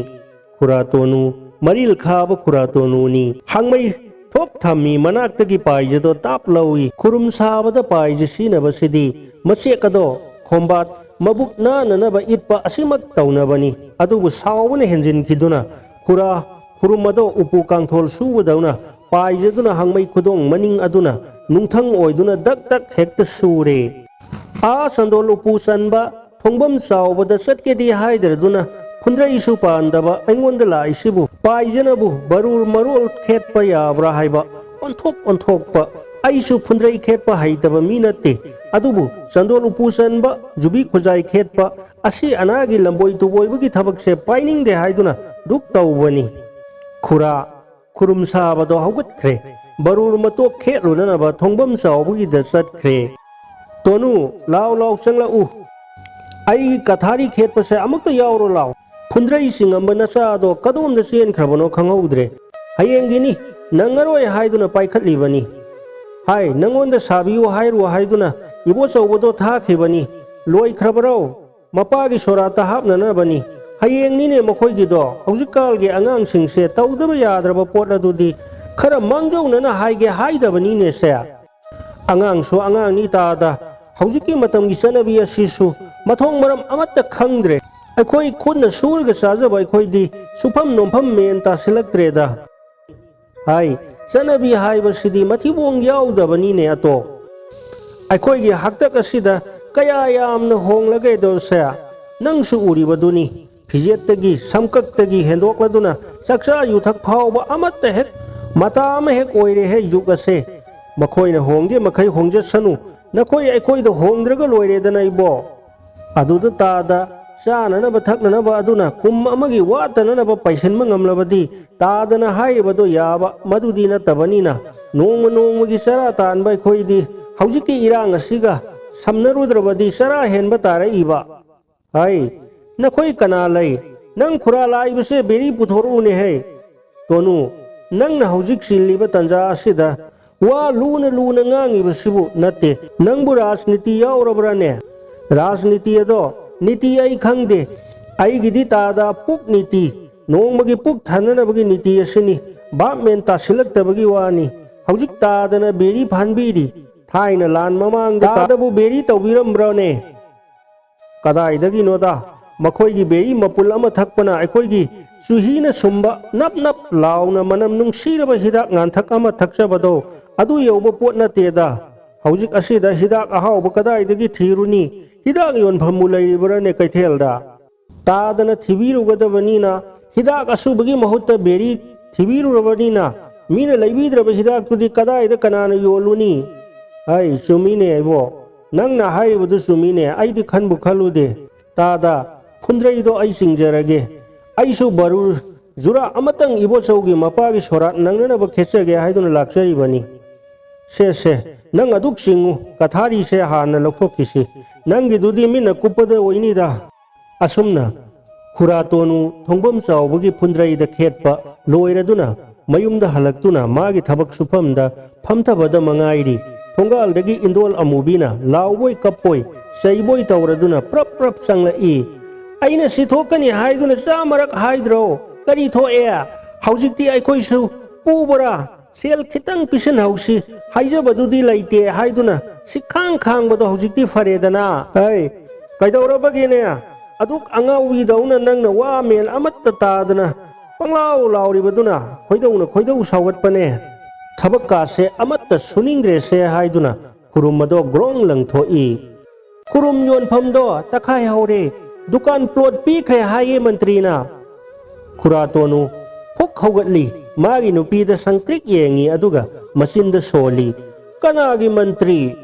ꯈꯨꯔꯥꯇꯣꯅꯨ, ꯃꯔꯤꯜ ꯈꯥꯕ ꯈꯨꯔꯥꯇꯣꯅꯨꯅꯤ꯫ ꯍꯥꯡꯃꯩ ꯊꯣꯛ ꯊꯝꯃꯤ, ꯃꯅꯥꯛꯇꯒꯤ ꯄꯥꯏꯖꯗꯣ ꯇꯥꯞ ꯂꯧꯏ꯫ ꯈꯨꯔꯨꯝ ꯁꯥꯕꯗ ꯄꯥꯏꯖ ꯁꯤꯖꯤꯟꯅꯕꯁꯤꯗꯤ ꯃꯆꯦꯛ ꯑꯗꯣ ꯈꯣꯝꯕꯥꯠ ꯃꯕꯨꯛ ꯅꯥꯅꯅꯕ ꯏꯠꯄ ꯑꯁꯤꯃꯛ ꯇꯧꯅꯕꯅꯤ꯫ ꯑꯗꯨꯕꯨ ꯁꯥꯎꯕꯅ ꯍꯦꯟꯖꯤꯟꯈꯤꯗꯨꯅ ꯈꯨꯔꯥ ꯈꯨꯔꯨꯝ ꯑꯗꯣ ꯎꯄꯨ ꯀꯥꯡꯊꯣꯜ ꯁꯨꯕꯗꯧꯅ ꯄꯥꯏꯖꯗꯨꯅ ꯍꯥꯡꯃꯩ ꯈꯨꯗꯣꯡ ꯃꯅꯤꯡ ꯑꯗꯨꯅ ꯅꯨꯡꯊꯪ ꯑꯣꯏꯗꯨꯅ ꯗꯛ ꯗꯛ ꯍꯦꯛꯇ ꯁꯨꯔꯦ꯫ ꯑꯥ ꯆꯟꯗꯣꯜ ꯎꯄꯨ ꯆꯟꯕ ꯊꯣꯡꯕꯝ ꯆꯥꯎꯕꯗ ꯆꯠꯀꯦꯗꯤ ꯍꯥꯏꯗ꯭ꯔꯗꯨꯅ ꯐꯨꯟꯗ꯭ꯔꯩꯁꯨ ꯄꯥꯟꯗꯕ ꯑꯩꯉꯣꯟꯗ ꯂꯥꯛꯏꯁꯤꯕꯨ ꯄꯥꯏꯖꯅꯕꯨ ꯕꯔꯨꯔ ꯃꯔꯣꯜ ꯈꯦꯠꯄ ꯌꯥꯕ꯭ꯔꯥ ꯍꯥꯏꯕ ꯑꯣꯟꯊꯣꯛ ꯑꯣꯟꯊꯣꯛꯄ꯫ ꯑꯩꯁꯨ ꯐꯨꯟꯗ꯭ꯔꯩ ꯈꯦꯠꯄ ꯍꯩꯇꯕ ꯃꯤ ꯅꯠꯇꯦ, ꯑꯗꯨꯕꯨ ꯆꯟꯗꯣꯜ ꯎꯄꯨ ꯆꯟꯕ, ꯌꯨꯕꯤ ꯈꯨꯖꯥꯏ ꯈꯦꯠꯄ, ꯑꯁꯤ ꯑꯅꯥꯒꯤ ꯂꯝꯕꯣꯏ ꯇꯨꯕꯣꯏꯕꯒꯤ ꯊꯕꯛꯁꯦ ꯄꯥꯏꯅꯤꯡꯗꯦ ꯍꯥꯏꯗꯨꯅ ꯗꯨꯛ ꯇꯧꯕꯅꯤ꯫ ꯈꯨꯔꯥ ꯈꯨꯔꯨꯝ ꯁꯥꯕꯗꯣ ꯍꯧꯒꯠꯈ꯭ꯔꯦ꯫ ꯕꯔꯨꯔ ꯃꯇꯣꯛ ꯈꯦꯠꯂꯨꯅꯅꯕ ꯊꯣꯡꯕꯝ ꯆꯥꯎꯕꯒꯤꯗ ꯆꯠꯈ꯭ꯔꯦ꯫ "ꯇꯣꯅꯨ, ꯂꯥꯎ ꯂꯥꯎ, ꯆꯪꯂꯛꯎ꯫ ꯑꯩꯒꯤ ꯀꯊꯥꯔꯤ ꯈꯦꯠꯄꯁꯦ ꯑꯃꯨꯛꯇ ꯌꯥꯎꯔꯣ ꯂꯥꯎ꯫ ꯐꯨꯟꯗ꯭ꯔꯩ ꯆꯤꯡꯉꯝꯕ ꯅꯆꯥꯗꯣ ꯀꯗꯣꯝꯗ ꯆꯦꯟꯈ꯭ꯔꯕꯅꯣ ꯈꯪꯍꯧꯗ꯭ꯔꯦ꯫ ꯍꯌꯦꯡꯒꯤꯅꯤ, ꯅꯪꯉꯔꯣꯏ ꯍꯥꯏꯗꯨꯅ ꯄꯥꯏꯈꯠꯂꯤꯕꯅꯤ꯫ ꯍꯥꯏ, ꯅꯪꯉꯣꯟꯗ ꯁꯥꯕꯤꯌꯨ ꯍꯥꯏꯔꯨ ꯍꯥꯏꯗꯨꯅ ꯏꯕꯣꯆꯧꯕꯗꯣ ꯊꯥꯈꯤꯕꯅꯤ꯫ ꯂꯣꯏꯈ꯭ꯔꯕꯔꯣ? ꯃꯄꯥꯒꯤ ꯁꯣꯔꯥꯠꯇ ꯍꯥꯞꯅꯅꯕꯅꯤ꯫ ꯍꯌꯦꯡꯅꯤꯅꯦ ꯃꯈꯣꯏꯒꯤꯗꯣ꯫ ꯍꯧꯖꯤꯛꯀꯥꯜꯒꯤ ꯑꯉꯥꯡꯁꯤꯡꯁꯦ ꯇꯧꯗꯕ ꯌꯥꯗ꯭ꯔꯕ ꯄꯣꯠ ꯑꯗꯨꯗꯤ ꯈꯔ ꯃꯥꯡꯖꯧꯅꯅ ꯍꯥꯏꯒꯦ ꯍꯥꯏꯗꯕꯅꯤꯅꯦ ꯁꯦ꯫ ꯑꯉꯥꯡꯁꯨ ꯑꯉꯥꯡꯅꯤ ꯇꯥꯗ꯫ ꯍꯧꯖꯤꯛꯀꯤ ꯃꯇꯝꯒꯤ ꯆꯠꯅꯕꯤ ꯑꯁꯤꯁꯨ ꯃꯊꯣꯡ ꯃꯔꯝ ꯑꯃꯠꯇ ꯈꯪꯗ꯭ꯔꯦ꯫ ꯑꯩꯈꯣꯏ ꯈꯨꯠꯅ ꯁꯨꯔꯒ ꯆꯥꯖꯕ ꯑꯩꯈꯣꯏꯗꯤ ꯁꯨꯐꯝ ꯅꯣꯝꯐꯝ ꯃꯦꯟ ꯇꯥꯁꯤꯜꯂꯛꯇ꯭ꯔꯦꯗ꯫ ꯍꯥꯏ, ꯆꯠꯅꯕꯤ ꯍꯥꯏꯕꯁꯤꯗꯤ ꯃꯊꯤꯕꯣꯡ ꯌꯥꯎꯗꯕꯅꯤꯅꯦ ꯑꯇꯣ꯫ ꯑꯩꯈꯣꯏꯒꯤ ꯍꯥꯛꯇꯛ ꯑꯁꯤꯗ ꯀꯌꯥ ꯌꯥꯝꯅ ꯍꯣꯡꯂꯒꯦꯗꯣ ꯁꯦ꯫ ꯅꯪꯁꯨ ꯎꯔꯤꯕꯗꯨꯅꯤ꯫ ꯐꯤꯖꯦꯠꯇꯒꯤ, ꯁꯝꯀꯛꯇꯒꯤ ꯍꯦꯟꯗꯣꯛꯂꯗꯨꯅ ꯆꯥꯛꯆꯥ ꯌꯨꯊꯛ ꯐꯥꯎꯕ ꯑꯃꯠꯇ ꯍꯦꯛ ꯃꯇꯥ ꯑꯃ ꯍꯦꯛ ꯑꯣꯏꯔꯦꯍꯦ ꯌꯨꯒ ꯑꯁꯦ꯫ ꯃꯈꯣꯏꯅ ꯍꯣꯡꯒꯦ ꯃꯈꯩ ꯍꯣꯡꯖꯁꯅꯨ, ꯅꯈꯣꯏ ꯑꯩꯈꯣꯏꯗ ꯍꯣꯡꯗ꯭ꯔꯒ ꯂꯣꯏꯔꯦꯗꯅ ꯏꯕꯣ꯫ ꯑꯗꯨꯗ ꯇꯥꯗ ꯆꯥꯅꯅꯕ ꯊꯛꯅꯅꯕ ꯑꯗꯨꯅ ꯀꯨꯝ ꯑꯃꯒꯤ ꯋꯥꯠꯇꯅꯅꯕ ꯄꯩꯁꯤꯟꯕ ꯉꯝꯂꯕꯗꯤ ꯇꯥꯗꯅ ꯍꯥꯏꯔꯤꯕꯗꯣ ꯌꯥꯕ ꯃꯗꯨꯗꯤ ꯅꯠꯇꯕꯅꯤꯅ, ꯅꯣꯡꯃ ꯅꯣꯡꯃꯒꯤ ꯆꯔꯥ ꯇꯥꯟꯕ ꯑꯩꯈꯣꯏꯗꯤ ꯍꯧꯖꯤꯛꯀꯤ ꯏꯔꯥꯡ ꯑꯁꯤꯒ ꯁꯝꯅꯔꯨꯗ꯭ꯔꯕꯗꯤ ꯆꯔꯥ ꯍꯦꯟꯕ ꯇꯥꯔꯛꯏꯕ꯫ ꯍꯩ, ꯅꯈꯣꯏ ꯀꯅꯥ ꯂꯩ? ꯅꯪ ꯈꯨꯔꯥ ꯂꯥꯛꯏꯕꯁꯦ ꯕꯦꯔꯤ ꯄꯨꯊꯣꯔꯛꯎꯅꯦ ꯍꯩ꯫ ꯇꯣꯅꯨ, ꯅꯪꯅ ꯍꯧꯖꯤꯛ ꯆꯤꯜꯂꯤꯕ ꯇꯟꯖꯥ ꯑꯁꯤꯗ ꯋꯥ ꯂꯨꯅ ꯂꯨꯅ ꯉꯥꯡꯉꯤꯕꯁꯤꯕꯨ ꯅꯠꯇꯦ꯫ ꯅꯪꯕꯨ ꯔꯥꯖꯅꯤꯇꯤ ꯌꯥꯎꯔꯕ꯭ꯔꯥꯅꯦ? ꯔꯥꯖꯅꯤꯇꯤ ꯑꯗꯣ ꯅꯤꯇꯤ ꯑꯩ ꯈꯪꯗꯦ꯫ ꯑꯩꯒꯤꯗꯤ ꯇꯥꯗ ꯄꯨꯛ ꯅꯤꯇꯤ, ꯅꯣꯡꯃꯒꯤ ꯄꯨꯛ ꯊꯟꯅꯅꯕꯒꯤ ꯅꯤꯇꯤ ꯑꯁꯤꯅꯤ꯫ ꯚꯥꯞ ꯃꯦꯟ ꯇꯥꯁꯤꯜꯂꯛꯇꯕꯒꯤ ꯋꯥꯅꯤ꯫ ꯍꯧꯖꯤꯛ ꯇꯥꯗꯅ ꯕꯦꯔꯤ ꯐꯥꯟꯕꯤꯔꯤ꯫ ꯊꯥꯏꯅ ꯂꯥꯟ ꯃꯃꯥꯡꯗ ꯇꯥꯗꯕꯨ ꯕꯦꯔꯤ ꯇꯧꯕꯤꯔꯝꯕ꯭ꯔꯣꯅꯦ? ꯀꯗꯥꯏꯗꯒꯤꯅꯣꯗ, ꯃꯈꯣꯏꯒꯤ ꯕꯦꯔꯤ ꯃꯄꯨꯜ ꯑꯃ ꯊꯛꯄꯅ ꯑꯩꯈꯣꯏꯒꯤ ꯆꯨꯍꯤꯅ ꯁꯨꯝꯕ ꯅꯞ ꯅꯞ ꯂꯥꯎꯅ ꯃꯅꯝ ꯅꯨꯡꯁꯤꯔꯕ ꯍꯤꯗꯥꯛ ꯉꯥꯟꯊꯛ ꯑꯃ ꯊꯛꯆꯕꯗꯣ ꯑꯗꯨ ꯌꯧꯕ ꯄꯣꯠ ꯅꯠꯇꯦꯗ꯫ ꯍꯧꯖꯤꯛ ꯑꯁꯤꯗ ꯍꯤꯗꯥꯛ ꯑꯍꯥꯎꯕ ꯀꯗꯥꯏꯗꯒꯤ ꯊꯤꯔꯨꯅꯤ? ꯍꯤꯗꯥꯛ ꯌꯣꯟꯐꯝꯕꯨ ꯂꯩꯔꯤꯕ꯭ꯔꯥꯅꯦ ꯀꯩꯊꯦꯜꯗ? ꯇꯥꯗꯅ ꯊꯤꯕꯤꯔꯨꯒꯗꯕꯅꯤꯅ, ꯍꯤꯗꯥꯛ ꯑꯁꯨꯕꯒꯤ ꯃꯍꯨꯠꯇ ꯕꯦꯔꯤ ꯊꯤꯕꯤꯔꯨꯔꯕꯅꯤꯅ, ꯃꯤꯅ ꯂꯩꯕꯤꯗ꯭ꯔꯕ ꯍꯤꯗꯥꯛꯇꯨꯗꯤ ꯀꯗꯥꯏꯗ ꯀꯅꯥꯅ ꯌꯣꯜꯂꯨꯅꯤ? ꯍꯥꯏ, ꯆꯨꯝꯃꯤꯅꯦ ꯏꯕꯣ, ꯅꯪꯅ ꯍꯥꯏꯔꯤꯕꯗꯨ ꯆꯨꯝꯃꯤꯅꯦ, ꯑꯩꯗꯤ ꯈꯟꯕꯨ ꯈꯜꯂꯨꯗꯦ꯫ ꯇꯥꯗ, ꯐꯨꯟꯗ꯭ꯔꯩꯗꯣ ꯑꯩ ꯆꯤꯡꯖꯔꯒꯦ꯫ ꯑꯩꯁꯨ ꯕꯔꯨ ꯖꯨꯔꯥ ꯑꯃꯇꯪ ꯏꯕꯣꯆꯧꯒꯤ ꯃꯄꯥꯒꯤ ꯁꯣꯔꯥꯠ ꯅꯪꯅꯅꯕ ꯈꯦꯠꯆꯒꯦ ꯍꯥꯏꯗꯨꯅ ꯂꯥꯛꯆꯔꯤꯕꯅꯤ꯫ "ꯁꯦ, ꯁꯦ, ꯅꯪ ꯑꯗꯨꯛ ꯆꯤꯡꯉꯨ, ꯀꯊꯥꯔꯤꯁꯦ ꯍꯥꯟꯅ ꯂꯧꯊꯣꯛꯈꯤꯁꯤ꯫ ꯅꯪꯒꯤꯗꯨꯗꯤ ꯃꯤꯠꯅ ꯀꯨꯞꯄꯗ ꯑꯣꯏꯅꯤꯗ"꯫ ꯑꯁꯨꯝꯅ ꯈꯨꯔꯥꯇꯣꯟ ꯊꯣꯡꯕꯝ ꯆꯥꯎꯕꯒꯤ ꯐꯨꯟꯗ꯭ꯔꯩꯗ ꯈꯦꯠꯄ ꯂꯣꯏꯔꯗꯨꯅ ꯃꯌꯨꯝꯗ ꯍꯜꯂꯛꯇꯨꯅ ꯃꯥꯒꯤ ꯊꯕꯛ ꯁꯨꯐꯝꯗ ꯐꯝꯊꯕꯗ ꯃꯉꯥꯏꯔꯤ꯫ ꯊꯣꯡꯒꯥꯜꯗꯒꯤ ꯏꯟꯗꯣꯜ ꯑꯃꯨꯕꯤꯅ ꯂꯥꯎꯕꯣꯏ ꯀꯞꯄꯣꯏ ꯆꯩꯕꯣꯏ ꯇꯧꯔꯗꯨꯅ ꯄ꯭ꯔꯞ ꯄ꯭ꯔꯞ ꯆꯪꯂꯛꯏ꯫ "ꯑꯩꯅ ꯁꯤ ꯊꯣꯛꯀꯅꯤ ꯍꯥꯏꯗꯨꯅ ꯆꯥꯝꯃꯔꯛ ꯍꯥꯏꯗ꯭ꯔꯣ? ꯀꯔꯤ ꯊꯣꯛꯑꯦ? ꯍꯧꯖꯤꯛꯇꯤ ꯑꯩꯈꯣꯏꯁꯨ ꯄꯨꯕ꯭ꯔꯥ? ꯁꯦꯜ ꯈꯤꯇꯪ ꯄꯤꯁꯤꯟꯍꯧꯁꯤ꯫ ꯍꯥꯏꯖꯕꯗꯨꯗꯤ ꯂꯩꯇꯦ ꯍꯥꯏꯗꯨꯅ ꯁꯤꯈꯥꯡ ꯈꯥꯡꯕꯗꯣ ꯍꯧꯖꯤꯛꯇꯤ ꯐꯔꯦꯗꯅ"꯫ "ꯑꯩ ꯀꯩꯗꯧꯔꯕꯒꯦꯅꯦ? ꯑꯗꯨꯛ ꯑꯉꯥꯎꯕꯤꯗꯧꯅ ꯅꯪꯅ ꯋꯥ ꯃꯦꯟ ꯑꯃꯠꯇ ꯇꯥꯗꯅ ꯄꯪꯂꯥꯎ ꯂꯥꯎꯔꯤꯕꯗꯨꯅ ꯈꯣꯏꯗꯧꯅ ꯈꯣꯏꯗꯧ ꯁꯥꯎꯒꯠꯄꯅꯦ꯫ ꯊꯕꯛ ꯀꯥꯁꯦ ꯑꯃꯠꯇ ꯁꯨꯅꯤꯡꯗ꯭ꯔꯦꯁꯦ" ꯍꯥꯏꯗꯨꯅ ꯈꯨꯔꯨꯝ ꯑꯗꯣ ꯒ꯭ꯔꯣꯡ ꯂꯪꯊꯣꯛꯏ꯫ "ꯈꯨꯔꯨꯝ ꯌꯣꯟꯐꯝꯗꯣ ꯇꯛꯈꯥꯏꯍꯧꯔꯦ, ꯗꯨꯀꯥꯟ ꯄ꯭ꯂꯣꯠ ꯄꯤꯈ꯭ꯔꯦ ꯍꯥꯏꯌꯦ ꯃꯟꯇ꯭ꯔꯤꯅ"꯫ ꯈꯨꯔꯥꯇꯣꯟ ꯐꯨꯛ ꯍꯧꯒꯠꯂꯤ꯫ ꯃꯥꯒꯤ ꯅꯨꯄꯤꯗ ꯁꯪꯇ꯭ꯔꯤꯛ ꯌꯦꯡꯉꯤ, ꯑꯗꯨꯒ ꯃꯆꯤꯟꯗ ꯁꯣꯜꯂꯤ꯫ "ꯀꯅꯥꯒꯤ ꯃꯟꯇ꯭ꯔꯤ?